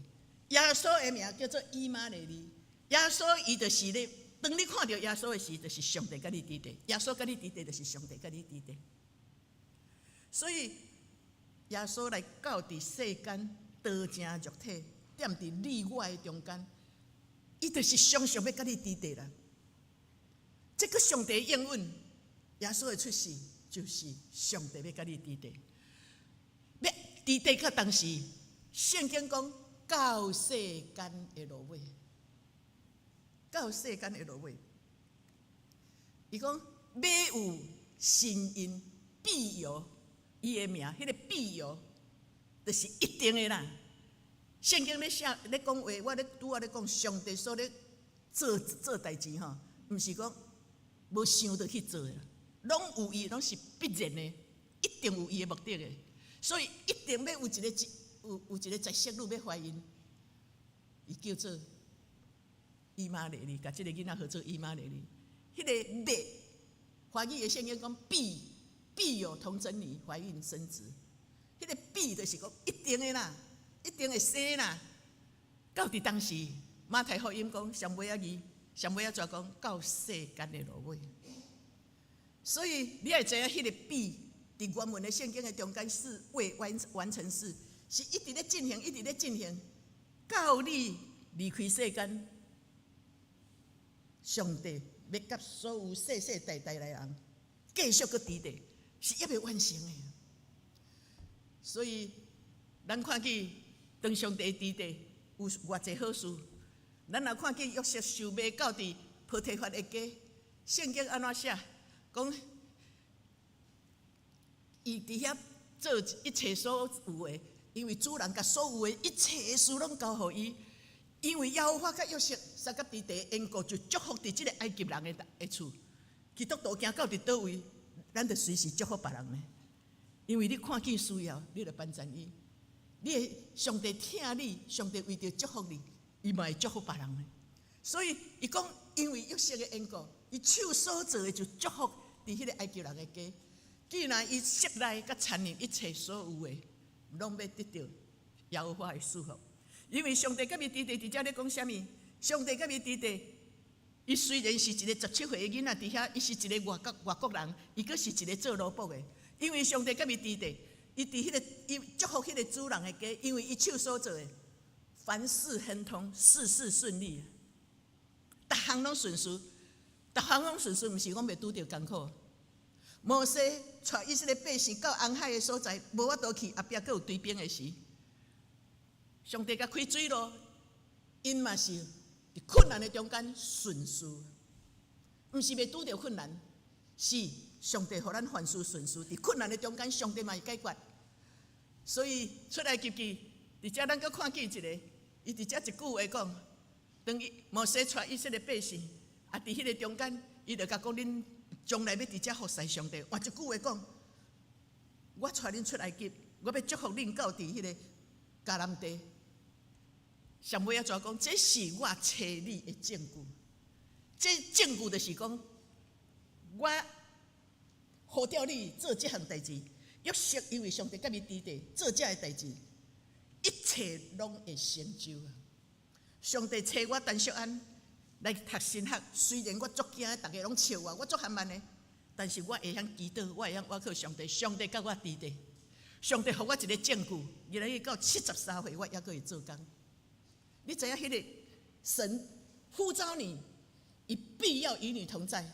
耶穌的名叫做以馬內利。耶穌伊就是咧，當你看著耶穌的時，就是上帝佮你佇佇。耶穌佮你佇佇，就是上帝佮你佇佇。所以耶穌來到佇世間，道成肉體，踮佇你我的中間，伊就是常常欲佮你佇佇啦。這個上帝應允，耶穌的出世就是上帝欲佮你佇佇，欲佇佇到當時，聖經講到世間的落尾，到世間的落尾，伊講欲有身孕必有伊的名，彼個必有就是一定的啦。聖經咧寫咧講話，我咧拄仔咧講上帝所咧做做代誌吼，毋是講無想就去做的，攏有伊，攏是必然的，一定有伊的目的的，所以一定欲有一个有有一個絕色女欲懷孕，伊叫做以馬內利，共這个囡仔號做以馬內利。彼個欲，華語的聖經講必必有童貞女懷孕生子，彼個必就是講一定的啦，一定會生啦。到佇當時，馬太福音講上尾仔字，上尾仔怎講到世間的落尾。所以你愛知影彼個必，佇原文的聖經的中間是未完完成式，是一直咧進行，一直咧進行，到你離開世間，上帝欲佮所有世世代代來人繼續閣佇佇，是猶未完成的。所以咱看見當上帝佇佇有偌濟好事，咱若看見約瑟受賣到佇波提乏的家，聖經按怎寫？講伊佇遐做一切所有的，因為主人共所有的一切事攏交予伊。因為耶和華佮約瑟相佮佇佇緣故，就祝福佇這個埃及人的的厝。基督徒行到佇佗位，咱就隨時祝福別人呢。因為你看見需要，你就幫贊伊。你的上帝疼你，上帝為著祝福你，伊嘛會祝福別人呢。所以伊講，因為約瑟的緣故，伊手所做的就祝福佇彼個埃及人的家。既然伊室內佮田業一切所有的，攏欲得著耶和華的祝福。因為上帝佮伊佇佇佇遮咧講啥物？上帝佮伊佇佇，伊雖然是一個17歲的囡仔，佇遐伊是一個外國外國人，伊閣是一個做奴僕的。因為上帝佮伊佇佇，伊佇彼個伊祝福彼個主人的家，因為伊手所做的，凡事亨通，事事順利，逐項攏順遂，逐項攏順遂，毋是講袂拄著艱苦。摩西帶以色列百姓到紅海的所在，無法度去，後壁閣有追兵的時。上帝共開水路，𪜶嘛是佇困難的中間順遂，毋是袂拄著困難，是上帝予咱凡事順遂。佇困難的中間，上帝嘛會解決。所以出埃及記，佇遮咱閣看見一個，伊佇遮一句話講，當伊摩西帶以色列百姓，啊，佇彼個中間，伊就共講恁將來欲佇遮服侍上帝。換一句話講，我帶恁出埃及，我欲祝福恁到佇彼個迦南地。上尾仔怎講？這是我差你的證據。這證據就是講，我呼召你做這項代誌。約瑟因為上帝佮伊佇佇做這个代誌，一切攏會成就。上帝差我陳淑安來讀神學，雖然我足驚，逐家攏笑我，我足含慢的，但是我會曉祈禱，我會曉倚靠上帝，上帝佮我佇佇，上帝予我一個證據，今日到73歲，我猶閣會做工。你知影彼個神呼召你，伊必要與你同在，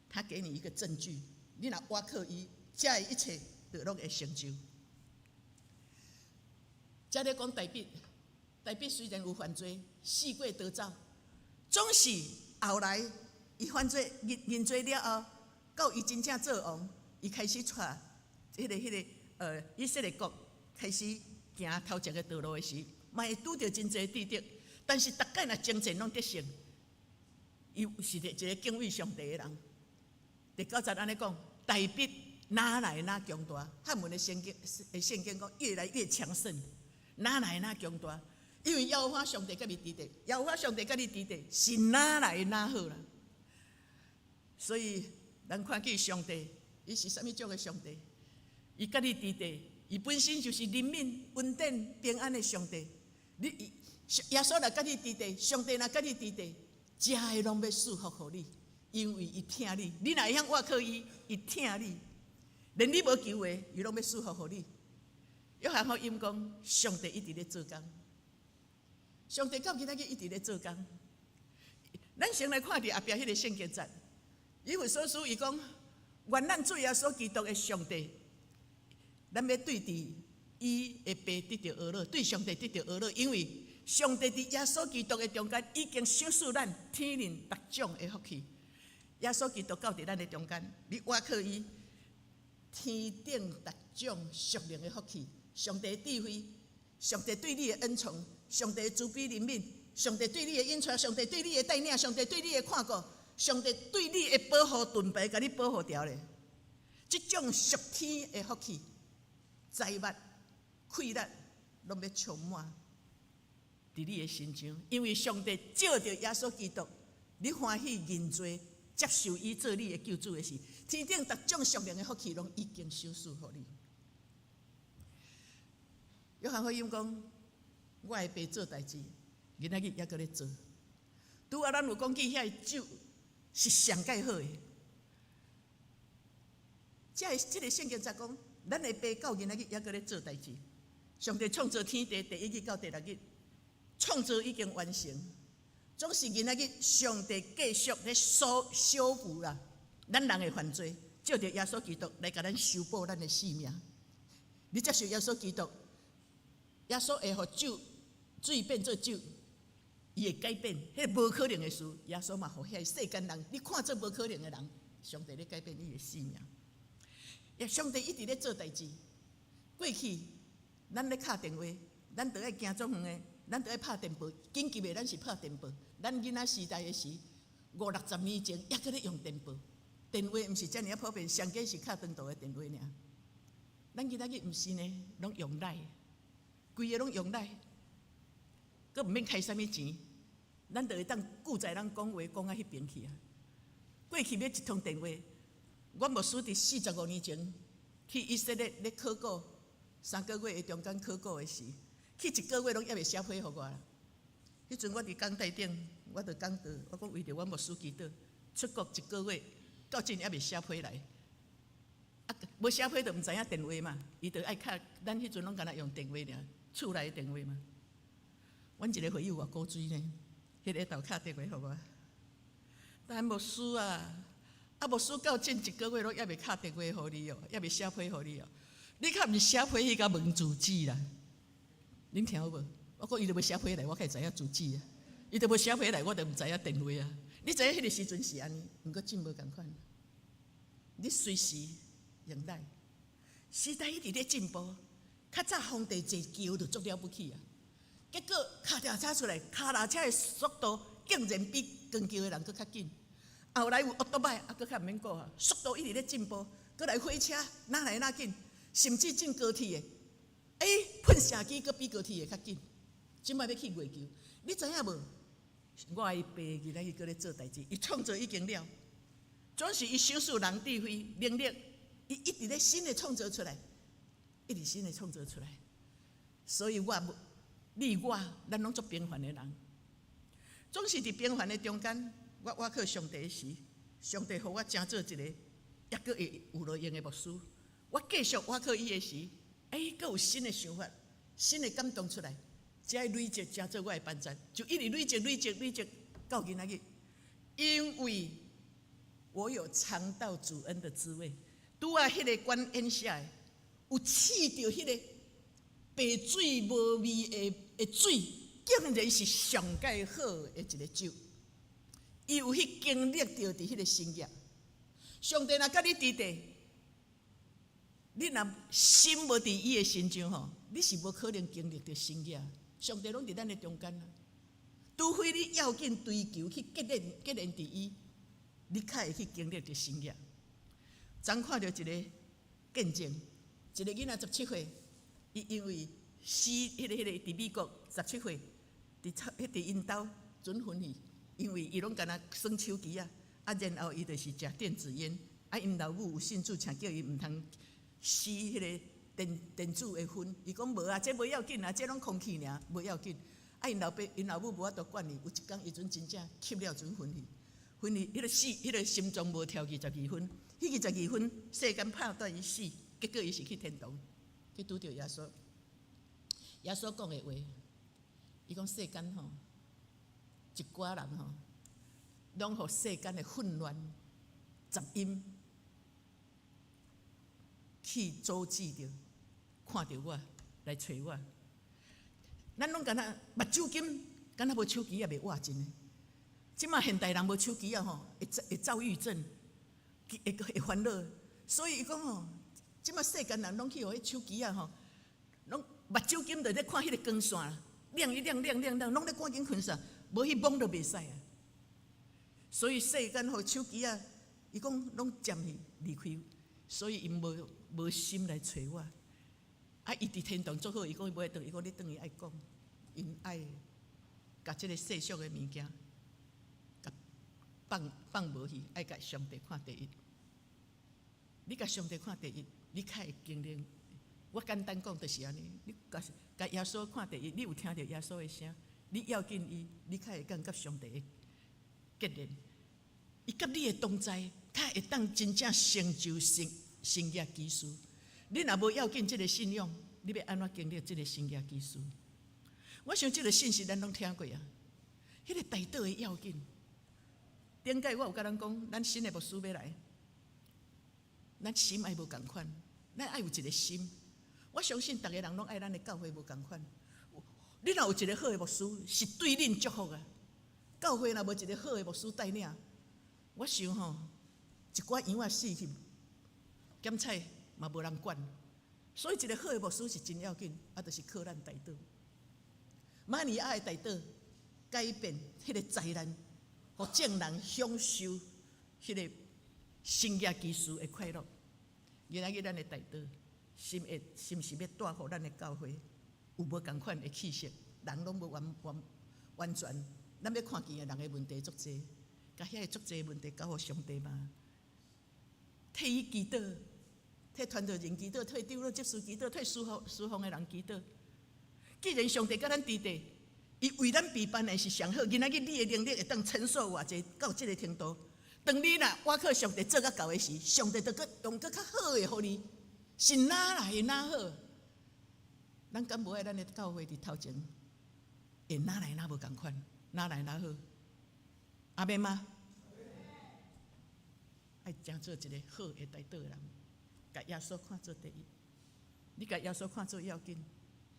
他給你一個證據，你若倚靠伊，這一切就攏會成就。遮咧講大衛，大衛雖然有犯罪，四過逃走，總是後來伊犯罪認認罪了後，到伊真正做王，伊開始帶彼個以色列國開始行頭前的道路的時，嘛會拄著真濟對敵，但是逐擺若征戰攏得勝，伊是一個敬畏上帝的人。第九節按呢講，大衛愈來愈強大。漢文的聖經的聖經講越來越強盛，愈來愈強大。因為耶和華上帝佮你佇咧，耶和華上帝佮你佇咧，是愈來愈好啦。所以咱看見上帝，伊是啥物種的上帝？伊佮你佇咧，伊本身就是憐憫、恩典、平安的上帝。你耶穌若佮你佇咧，上帝若佮你佇咧，這个攏欲賜福予你，因為伊疼你。你若會曉倚靠伊，伊疼你，連你無求的，伊攏欲賜福予你。約翰福音講，上帝一直咧做工，上帝到今仔日一直咧做工。咱先來看佇後壁彼個聖經節，以弗所書伊講，願咱主耶穌基督的上帝，咱欲對佇伊的爸得著呵咾，對上帝得著呵咾，因為上帝佇耶穌基督的中間已經賞賜咱天靈逐種的福氣。耶穌基督到佇咱的中間，你倚靠伊，天頂逐種屬靈的福氣，上帝的智慧，上帝對你的恩寵，上帝的慈悲憐憫，上帝對你的引帶，上帝對你的帶領，上帝對你的看顧，上帝對你的保護盾牌，共你保護牢咧。這種屬天的福氣、財物、氣力，攏欲充滿佇你的身上，因為上帝藉著耶穌基督，你歡喜認罪，接受伊做你的救主的時，天頂逐種屬靈的福氣攏已經賞賜予你。約翰福音講，我的爸做代誌，今仔日猶閣咧做。拄仔咱有講起遐个酒是上蓋好的。這個聖經才講，咱的爸到今仔日猶閣咧做代誌。上帝創造天地第一日到第六日，創造已經完成，總是今仔日上帝繼續咧修修補啦，咱人的犯罪，藉著耶穌基督來共咱修補咱的性命。你接受耶穌基督，耶穌會予酒水變做酒，伊會改變，彼個無可能的事，耶穌嘛予遐個世間人，你看做無可能的人，上帝咧改變伊的性命。上帝一直咧做代誌。過去咱咧敲電話，咱著愛行足遠的，咱著愛拍電報，緊急的咱是拍電報。咱囡仔時代的時，五六十年前猶閣咧用電報，電話毋是遮爾仔普遍，上濟是敲長途的電話爾。咱今仔日毋是呢，攏用 LINE，規个攏用 LINE，閣毋免開啥物錢，咱就會當久在人講話講到彼邊去啊。過去欲一通電話，阮牧師佇45年前去以色列咧考古，3個月的中間考古的時，去一個月攏猶未寫批予我啦。彼陣我佇講台頂，我就講道，我講為著阮牧師祈禱，出國一個月，到今猶未寫批來。啊，無寫批就毋知影電話嘛，伊就愛敲，咱彼陣攏干焦用電話爾，厝內的電話嘛。阮一個會友偌古錐呢，彼个下晝敲電話予我。但牧師啊，啊牧師到這一個月攏猶未敲電話予你哦，猶未寫批予你哦。你較毋寫批去共問住址啦？恁聽有無？我講伊都無寫批來，我較會知影住址啊。伊都無寫批來，我就毋知影電話啊。你知影彼個時陣是按呢？毋過真無仝款。你隨時用 LINE，時代一直咧進步。較早皇帝坐轎就足了不起啊！結果跤踏車出來，跤踏車的速度竟然比扛轎的人閣較緊。後來有歐多擺，啊，閣較毋免顧啊，速度一直咧進步。閣來火車，愈來愈緊，甚至進高鐵的，噴射機閣比高鐵的較緊。這擺欲去月球，你知影無？我的爸今仔日閣咧做代誌，伊創造已經了，總是伊賞賜人智慧能力，伊一直咧新的創造出來，一直新的創造出來。所以我、你、我，咱攏做平凡的人，總是佇平凡的中間，我倚靠上帝時，上帝予我成做一個猶閣會有路用的牧師。我繼續倚靠伊的時，閣有新的想法、新的感動出來，才會累積成做我的班長，就一直累積、累積、累積到今仔日。因為我有嘗到主恩的滋味，拄仔彼個管宴席的，有試著彼個白水無味的水，竟然是上蓋好的一個酒。伊有去經歷著佇彼個神跡。上帝若佮你佇咧，你若心無佇伊的身上吼，你是無可能經歷著神跡。上帝攏佇咱的中間啊，除非你要緊追求去結連結連佇伊，你較會去經歷著神跡。昨看著一個見證，一個囡仔十七歲，伊因為死彼個佇美國十七歲，佇𪜶兜準昏去，因為伊攏干焦耍手機仔，啊，然後伊就是食電子菸，啊，𪜶老母有信主，請叫伊毋通吸彼個電子的薰，伊講無啊，這無要緊啊，這攏空氣爾，無要緊。啊，𪜶老爸、𪜶老母無法度管伊，有一工伊陣真正吸了陣昏去，昏去，彼個死，彼個心臟無跳22分，彼22分世間拍斷伊死，結果伊是去天堂，去拄著耶穌。耶穌講的話，伊講世間吼，一寡人吼，攏予世間的混亂、雜音去阻止著，看著我來揣我。咱攏敢若目睭金，敢若無手機也袂活真的。這馬現代人無手機啊吼，會躁鬱症，會煩惱。所以伊講吼，這馬世間人攏去予彼手機啊吼，攏目睭金就咧看彼个光線，亮一亮亮亮亮，攏咧趕緊睏煞，無去摸都袂使啊。所以世間予手機啊，伊講攏佔去離開，所以𪜶無心來揣我。啊！伊佇天堂足好，伊講伊無愛轉，伊講你轉去愛講，𪜶愛共這个世俗的物件，共放無去，愛共上帝看第一。你共上帝看第一，你較會經歷。我簡單講就是按呢，你共耶穌看第一，你有聽著耶穌的聲，你要緊伊，你較會當佮上帝的結連。伊佮你的同在，較會當真正成就神蹟奇事。你若無要緊這个信仰，你欲按怎經歷這个神蹟奇事？我想這个信息咱攏聽過啊。彼个代禱的要緊，頂擺我有共咱講，咱新的牧師欲來，咱心愛無仝款，咱愛有一个心。我相信逐个人攏愛咱的教會無仝款。你若有一个好的牧師，是對恁祝福啊。教會若無一个好的牧師帶領，我想吼，一寡羊仔死去，檢採嘛無人管。所以一个好的牧師是真要緊，啊，就是靠咱代禱。瑪利亞的代禱改變彼个災難，予眾人享受彼个神蹟奇事的快樂。今仔日咱的代禱，心會是毋是欲帶予咱的教會有無仝款的氣息？人攏無完全，咱欲看見的人的問題足濟，共遐个足濟問題交予上帝嘛？替伊祈禱，替傳道人祈禱，替長老執事祈禱，替事奉的人祈禱。既然上帝佮咱佇咧，伊為咱備辦的是上好，今仔日你的能力會當承受偌濟到這个程度。當你若倚靠上帝做甲夠的時，上帝就閣用閣較好的予你，是哪來的哪好？咱敢無愛咱的教會佇頭前，會哪來哪無仝款，哪來哪好？阿們嗎？愛成做一个好的代禱的人，共耶穌看做第一。你共耶穌看做要緊，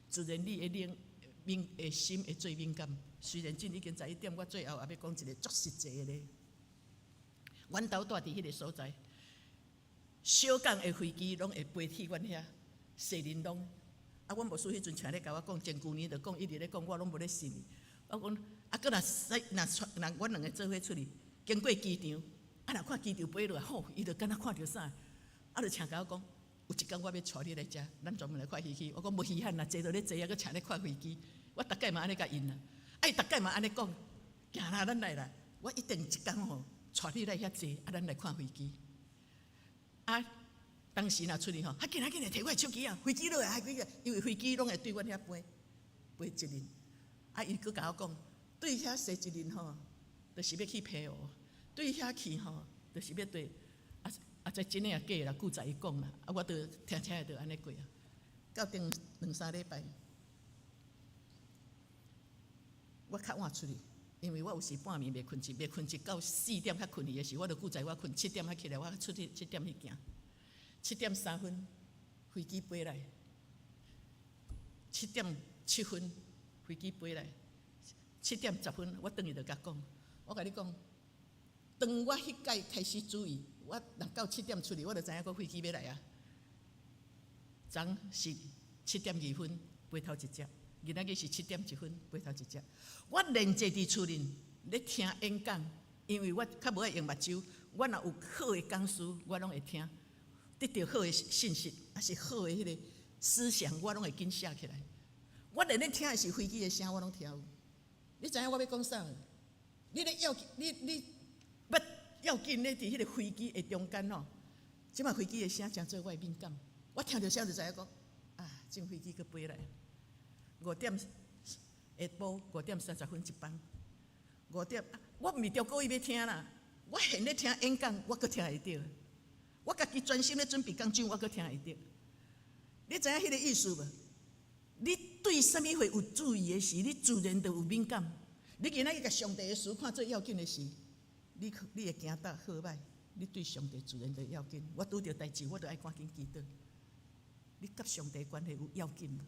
自然你的靈敏的心會最敏感。雖然這已經11點，我最後也欲講一个足實際的咧。阮兜蹛佇彼个所在，小港的飛機攏會飛去阮遐，踅玲瑯。啊，阮牧師彼陣常咧共我講，前舊年就講，一直咧講，我攏無咧信伊。我講，啊，閣若使若出若阮兩个做伙出去，經過機場，啊，若看機場飛落來，吼，伊就敢若看著啥，啊，就請共我講，有一工我欲帶你來遮，咱專門來看飛機。我講無稀罕啦，坐都咧坐啊，閣請咧看飛機。我逐擺嘛按呢共𪜶啦，啊，伊逐擺嘛按呢講，行啦，咱來啦，我一定一工吼，帶你來遐坐，啊，咱來看飛機。啊，當時若出去吼，啊，緊啊緊來提我的手機啊，飛機落來，啊，因為飛機攏會對阮遐飛，飛一輪。啊，伊閣共我講，對遐踅一輪吼，就是欲去澎湖；對遐去吼，就是欲對。啊啊，這真的抑假啦，古早伊講啦，啊，我都聽聽就按呢過啊。到頂兩三禮拜，我較晚出去，因為我有時半暝袂睏著，袂睏著到4點才睏去的時，我就古早我睏七點才起來，我出去七點去行。7點3分飛機飛來，7點7分飛機飛來，7點10分我轉去就共講，我共你講，當我彼擺開始注意，我若到七點出去，我就知影閣飛機欲來啊。昨是7點2分飛頭一隻，今仔日是7點1分飛頭一隻。我連坐佇厝裡咧聽演講，因為我較無愛用目睭，我若有好的講師，我攏會聽。得著好的信息，抑是好的彼个思想，我攏會緊寫起來。我連咧聽的是飛機的聲，我攏聽有。你知影我欲講啥無？你咧要你你欲要緊咧佇彼個飛機的中間吼，這擺飛機的聲誠做我會敏感。我聽著聲就知影講，啊，這飛機閣飛來。5點下晡5點30分一班。五點，我毋是著故意欲聽啦，我現咧聽演講，我閣聽會著。我家己專心咧準備講章，我閣聽會著。你知影彼個意思無？你對啥物貨有注意的時，你自然就有敏感。你今仔日共上帝的事看做要緊的時，你會行得好歹，你對上帝自然就要緊。我拄著代誌，我就愛趕緊祈禱。你佮上帝關係有要緊無？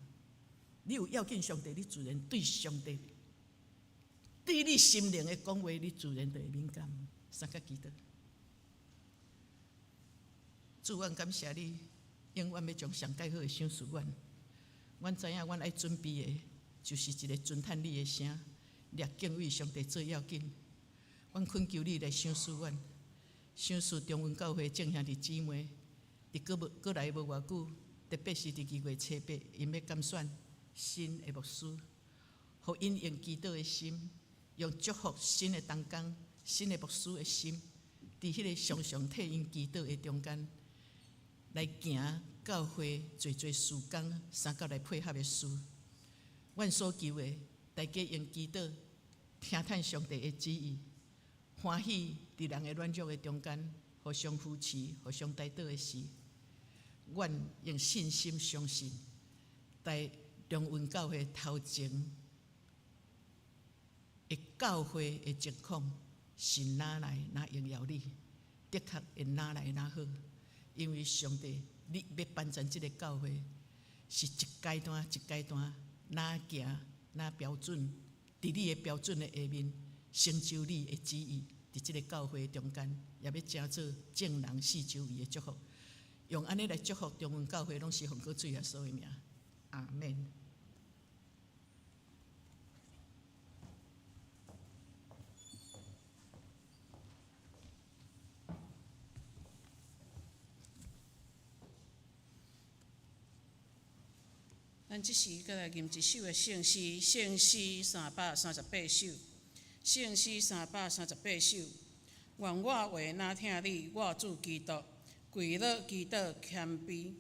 你有要緊上帝，你自然對上帝對你心靈的講話，你自然就會敏感。三個祈禱。主，阮感謝你，永遠欲將上蓋好的賞賜阮。阮知影，阮愛準備的，就是一個尊嘆你的聲，掠敬畏上帝做要緊。阮懇求你來賞賜阮，賞賜中雲教會眾兄弟姊妹，佇閣無閣來無偌久，特別是佇2月7日，𪜶欲監選新的牧師，予𪜶用祈禱的心，用祝福新的同工、新的牧師的心，佇彼個常常替𪜶祈禱的中間，來行教會濟濟事工，相佮來配合的事。阮所求的，大家用祈禱聽探上帝的旨意，歡喜佇人的軟弱的中間，互相扶持、互相代禱的時，阮用信心相信，在中雲教會頭前的教會的情況是哪來哪榮耀你，的確會哪來哪好，因為上帝，你欲翻轉這个教會，是一階段一階段，哪行哪標準，佇你的標準的下面，成就你的旨意，佇這个教會中間，也欲成做眾人四周圍的祝福，用按呢來祝福中雲教會，攏是奉靠主耶穌的名，阿們。咱這時閣來吟一首的聖詩，聖詩338首，聖詩338首。願我話若疼你，我主基督，跪落祈禱謙卑，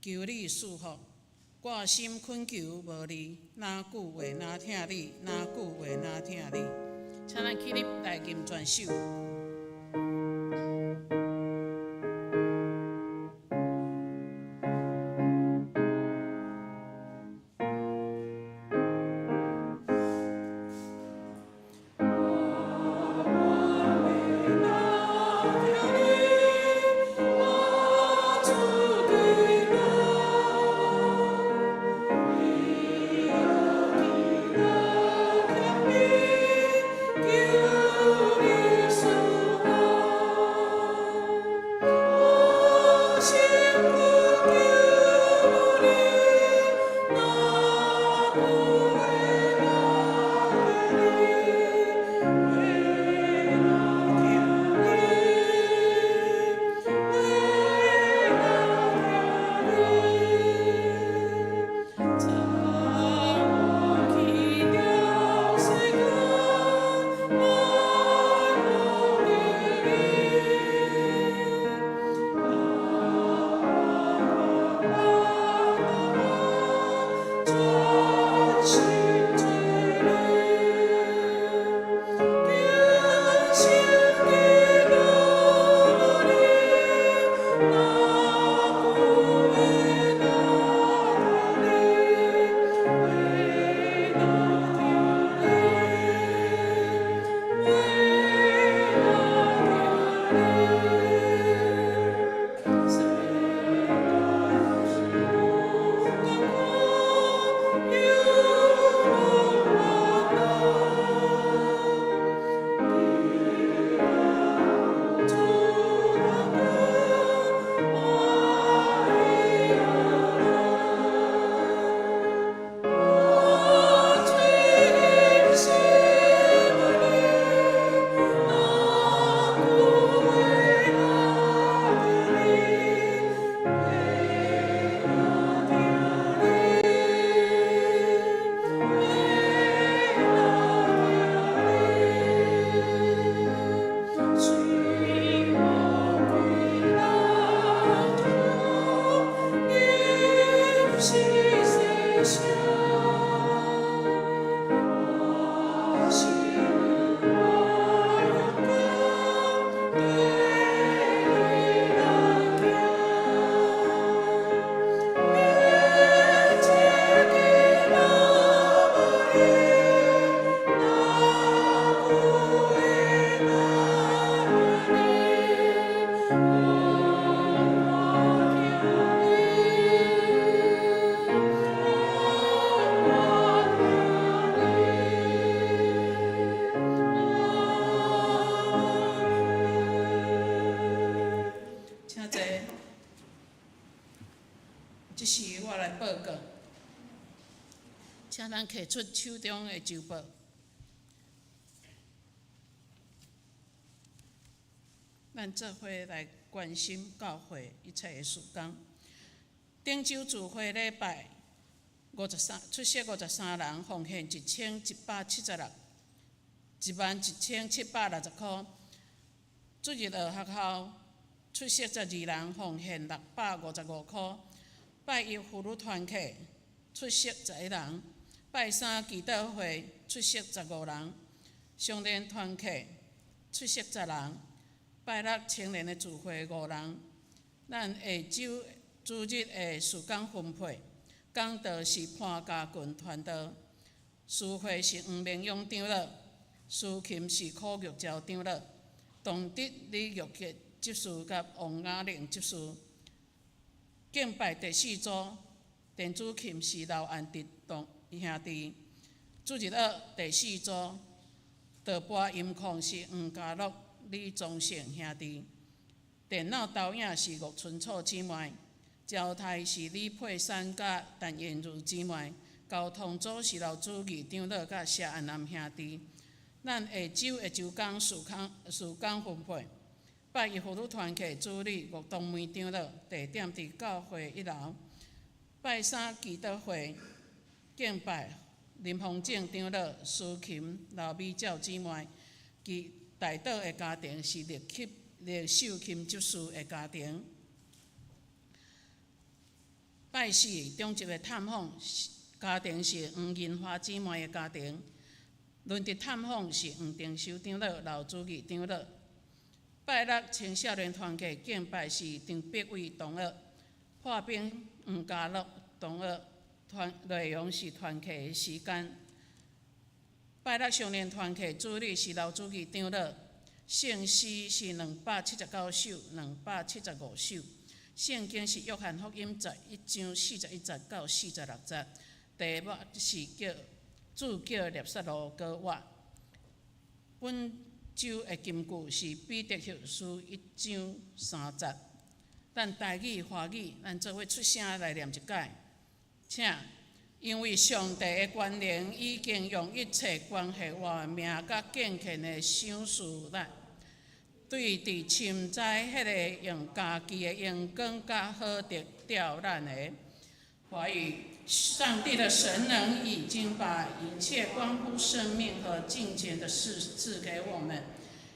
求你賜福。我心懇求無離，哪句話若疼你，哪句話若疼你。請咱起立來吟全首。這是我來報告，請咱摕出手中的週報。咱做伙來關心教會一切的事工。頂週聚會禮拜53出席53人，奉獻1176，11,760箍。主日學學校出席12人，奉獻655箍。拜一婦女團契出席11人，拜三祈禱會出席15人，少年團契出席10人，拜六青年的聚會5人。咱下週主日的事工分配，講道是潘家群傳道，司會是黃明勇長老，司琴是柯玉娇長老，董德李玉杰執事佮王雅玲執事。敬拜第四組，電子琴是劉安迪同兄弟。主日學第四組，導播音控是黃家樂、李宗盛兄弟。電腦導演是吳春楚姊妹，招待是李佩珊佮陳燕如姊妹。交通組是劉主義長老佮謝安南兄弟。咱下週的週工事工事工分配。拜一婦女團契主理吳東梅長老，地點佇教會一樓。拜三祈禱會敬拜林鳳正長老、司琴劉美照姊妹，其代禱的家庭是李啟李秀琴執事的家庭。拜四中集的探訪家庭是黃銀花姊妹的家庭。輪值探訪是黃定修長老、劉主義長老。拜六青少年團契敬拜是張碧偉同學，破冰黃家樂同學，團內容是團契的時間。拜六少年團契主理是劉主義長老，聖詩是279首、275首，聖經是約翰福音11章41節到46節，題目是叫主叫辣撒魯過活。本週的金句是彼得後書1章3節。咱台語、華語，咱做伙出聲來念一擺，請。因為上帝的權能已經用一切關係活命佮敬虔的賞賜咱，對佇深知彼个用家己的榮光佮好德召咱的。華語，上帝的神能已經把一切關乎生命和敬虔的事賜給我們，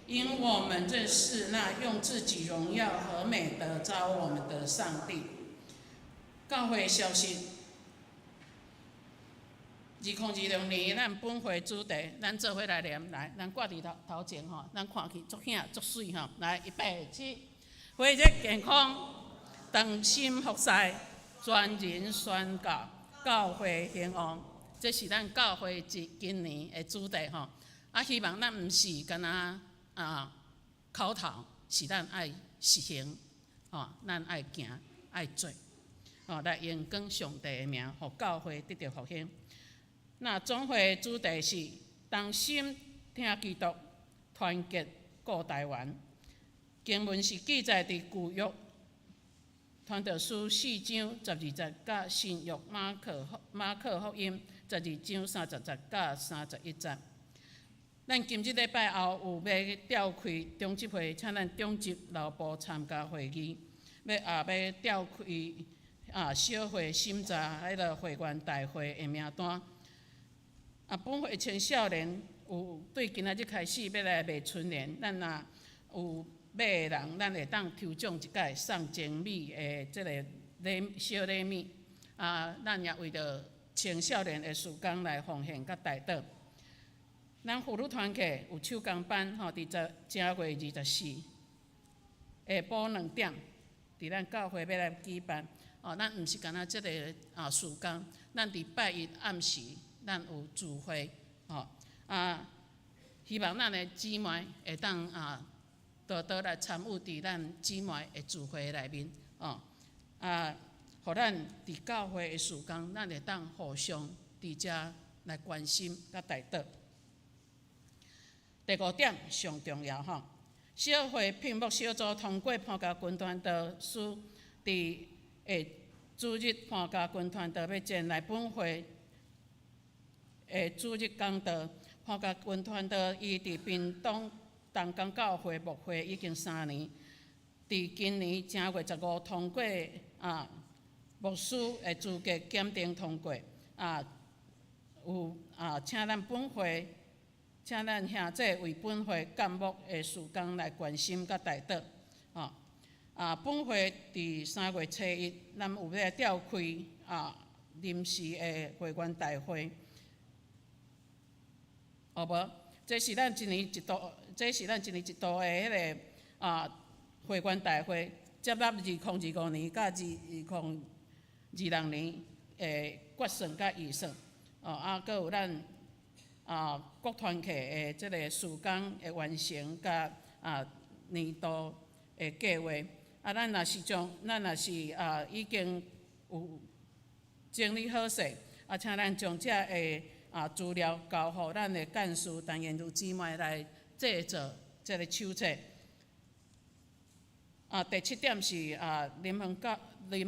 因我們認識那用自己榮耀和美德召我們的上帝。教會消息。2026年，咱本會主題，咱做伙來念來，咱掛佇頭頭前吼，咱看去足顯足媠吼，來，預備起，火熱健康，同心服侍，全人宣教，教會興旺，這是咱教會今今年的主題吼。啊，希望咱毋是干焦啊口頭，是咱愛實行，吼，咱愛行愛做，吼，來榮光上帝的名，予教會得著復興。那總會主題是同心聽基督，團結顧台灣。經文是記載佇舊約傳道書4章12節，佮新約馬可福音12章30節佮31節。咱今日禮拜後有欲召開中執會，請咱中執留步參加會議，欲也欲召開啊小會審查彼个會員大會的名單。啊，本會青少年有對今仔日開始欲來賣春聯，咱若有買的人，咱會當抽獎一擺送精美的這个禮小禮物。啊，咱也為著青少年的事工來奉獻佮代禱。咱婦女團契有手工班吼，佇正月24下晡2點，佇咱教會欲來舉辦。哦，咱毋是干焦這个啊事工，咱佇拜一暗時，咱有聚會，吼啊！希望咱的姊妹會當啊，多多來參與佇咱姊妹的聚會內面，哦啊，予咱佇教會的事工，咱會當互相佇遮來關心佮代禱。第五點上重要吼，小會聘牧小組通過潘家軍傳道師佇下主日潘家軍傳道欲前來本會的主日講道。潘家軍傳道伊佇屏東東港教會牧會已經3年，佇今年正月15通過牧師的資格檢定通過啊，有啊，請咱本會，請咱兄姐為本會幹牧的事工來關心佮代禱，吼。本會佇3月初1，咱有欲來召開臨時的會員大會，好無？這是咱一年一度的彼个會員大會，接納2025年佮2026年的決算佮預算，哦，閣有咱各團契的這个事工的完成佮年度的計劃。咱若是已經有整理好勢，請咱將這个資料交予咱的幹事陳燕如姊妹來製作這个手冊。第七點是林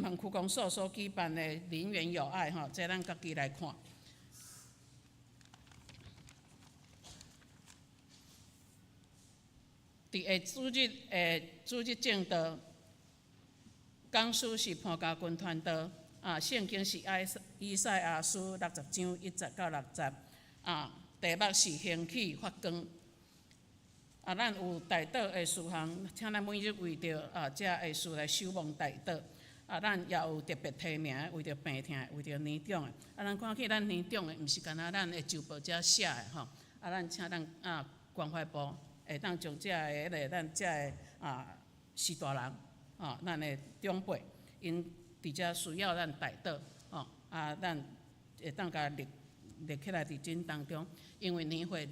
園區公所所舉辦的林園有愛吼，這咱家己來看。佇下主日的主日證道，講師是潘家軍傳道，聖經是以賽亞書60章1節到6節，題目是興起發光。咱有代禱的事項，請咱每日為著這个事來守望代禱。咱也有特別提名，為著病痛，為著年長的。咱看起咱年長的，毋是干焦咱的周報遮寫的吼。咱請咱關懷部會當將這个彼个咱遮个序大人，吼，咱的長輩，𪜶佇遮需要咱代禱，吼，咱會當共列列起來佇這當中，因為年歲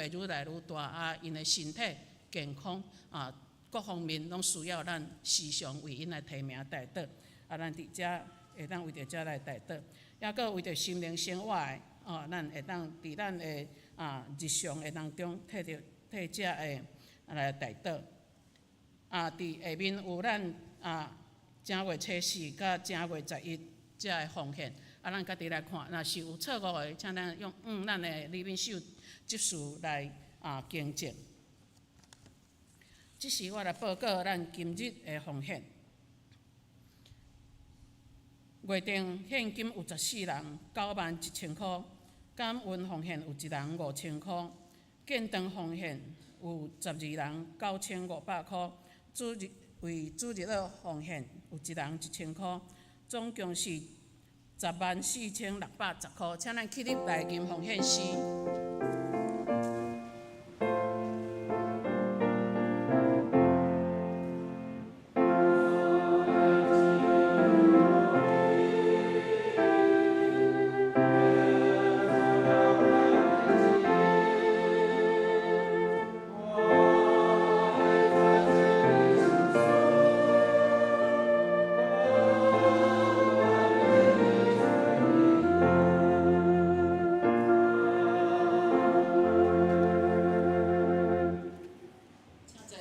愈來愈大，𪜶的身體健康各方面攏需要咱時常為𪜶來提名代禱，咱佇遮會當為著遮來代禱，抑閣為著心靈生活的，哦，咱會當佇咱的日常的當中，替遮的來代禱。佇下面有咱正月初四佮正月11遮的奉獻，咱家己來看，若是有錯誤的，請咱用咱的李敏秀執事來更正。這時我來報告咱今日的奉獻。月定獻金有14人，91,000箍；感恩奉獻有一人5,000箍；建堂奉獻有12人，9,500箍。主日為主日學奉獻有一人1,000箍，總共是104,610箍。請咱起立來吟奉獻詩。請坐。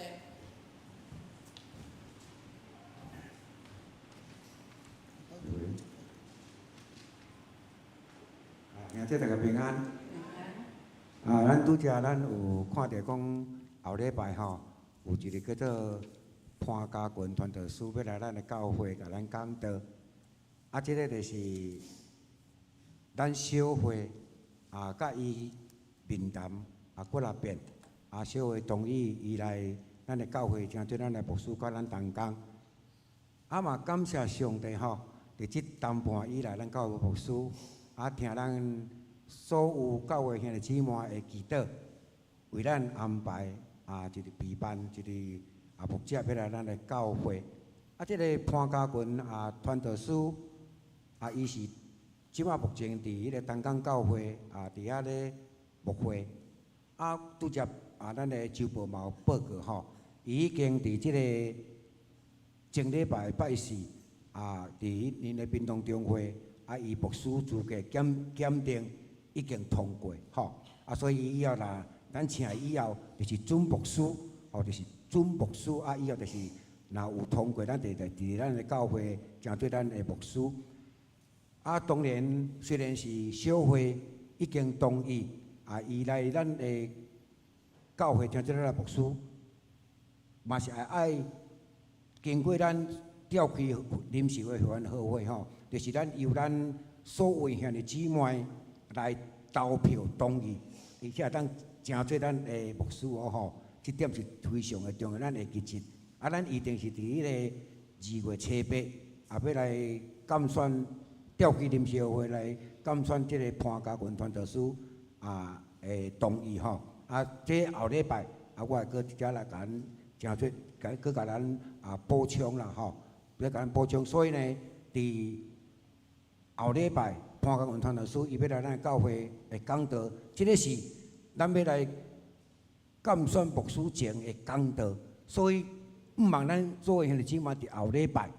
兄弟大家平安。咱拄才咱有看著講後禮拜吼，有一个叫做潘家群傳道師欲來咱的教會共咱講道。這个就是咱小會佮伊面談幾若遍，小會同意伊來咱的教會，成做咱的牧師佮咱同工。嘛感謝上帝吼，佇這談判以來，咱教會牧師聽咱所有教會兄弟姊妹的祈禱，為咱安排一个備辦一个牧者欲來咱的教會。這个潘家群傳道師伊是這擺目前佇彼個東港教會佇遐咧牧會。拄才咱的周報嘛有報告吼，伊已經佇這个前禮拜拜四佇𪜶的屏東中會伊牧師資格檢定已經通過吼，所以以後若咱請伊以後就是準牧師，吼，就是準牧師，以後就是若有通过，咱就會佇咱的教會成做咱的牧師。啊，當然雖然是小會已經同意，啊，伊來咱的教會成做咱的牧師，嘛是會愛經過咱召開臨時會員會會吼，就是咱由咱所有兄弟姊妹來投票同意，而且會當成做咱的牧師哦吼，這點是非常的重要，咱會記得。啊，咱一定是佇彼個2月7、8，也欲來監選召開臨時會來監選這個潘家雲傳道師啊的同意吼。啊，這後禮拜啊，我會閣直接來共咱誠做，閣共咱啊補充啦吼，欲共咱補充。所以呢，佇後禮拜潘家雲傳道師伊欲來咱教會的講道，這个是咱欲來監選牧師前的講道，所以。毋望咱做兄弟姊妹佇後禮拜，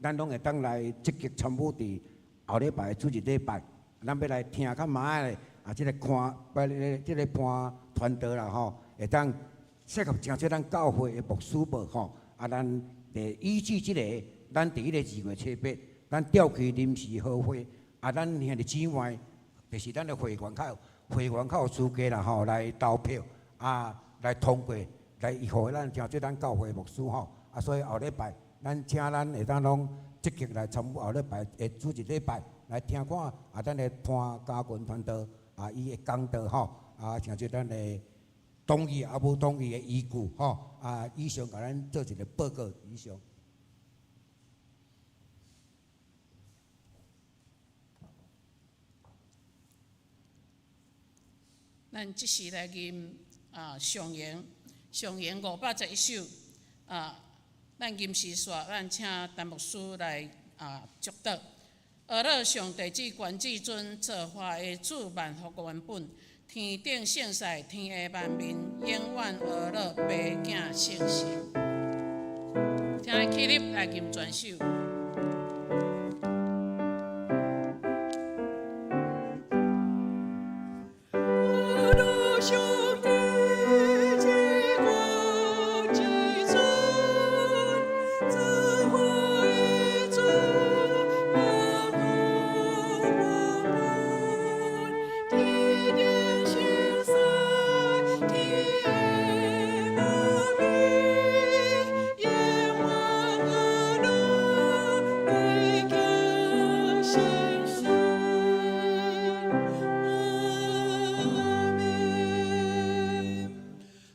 咱攏會當來積極參與佇後禮拜的主日禮拜，咱欲來聽看覓咧，啊，這个看，這个潘傳道啦吼，會當適合成做咱教會的牧師無吼？啊，咱會依據這个，咱佇彼個2月7、8，咱召開臨時會會，啊，咱兄弟姊妹，就是咱的會員較會員較有資格啦吼，來投票，啊，來通過。來，予咱成做咱教會牧師吼，啊，所以後禮拜，咱請咱會當攏積極來參與後禮拜的主日禮拜，來聽看啊，咱的潘家群傳道啊，伊的講道吼，啊，成做咱的同意啊無同意的依據吼，啊，以上共咱做一个報告，以上。咱這時來吟啊上言。上言511首啊，咱吟詩煞，咱請陳牧師來啊祝禱。阿樂上帝至懸至尊，造化的主，萬福原本，天頂聖賽，天下萬民，永遠阿樂白囝聖神。請起立來吟全首。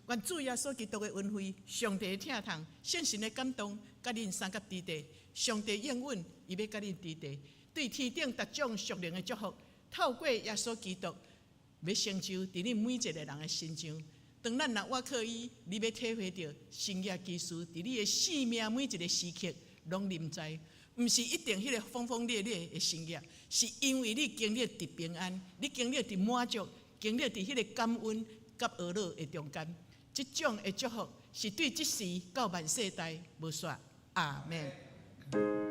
願主耶穌基督的恩惠、上帝的疼痛、聖神的感動，佮恁三甲佇地。上帝應允，伊欲佮恁佇地，對天頂逐種屬靈的祝福，透過耶穌基督，欲成就佇恁每一个人的身上。當咱若倚靠伊，你欲體會著神蹟奇事佇你的生命每一个時刻攏臨在，毋是一定彼个轟轟烈烈的神蹟，是因為你經歷佇平安，你經歷佇滿足，經歷佇彼个感恩佮呵樂的中間。這種的祝福是對這世到萬世代無煞。阿們。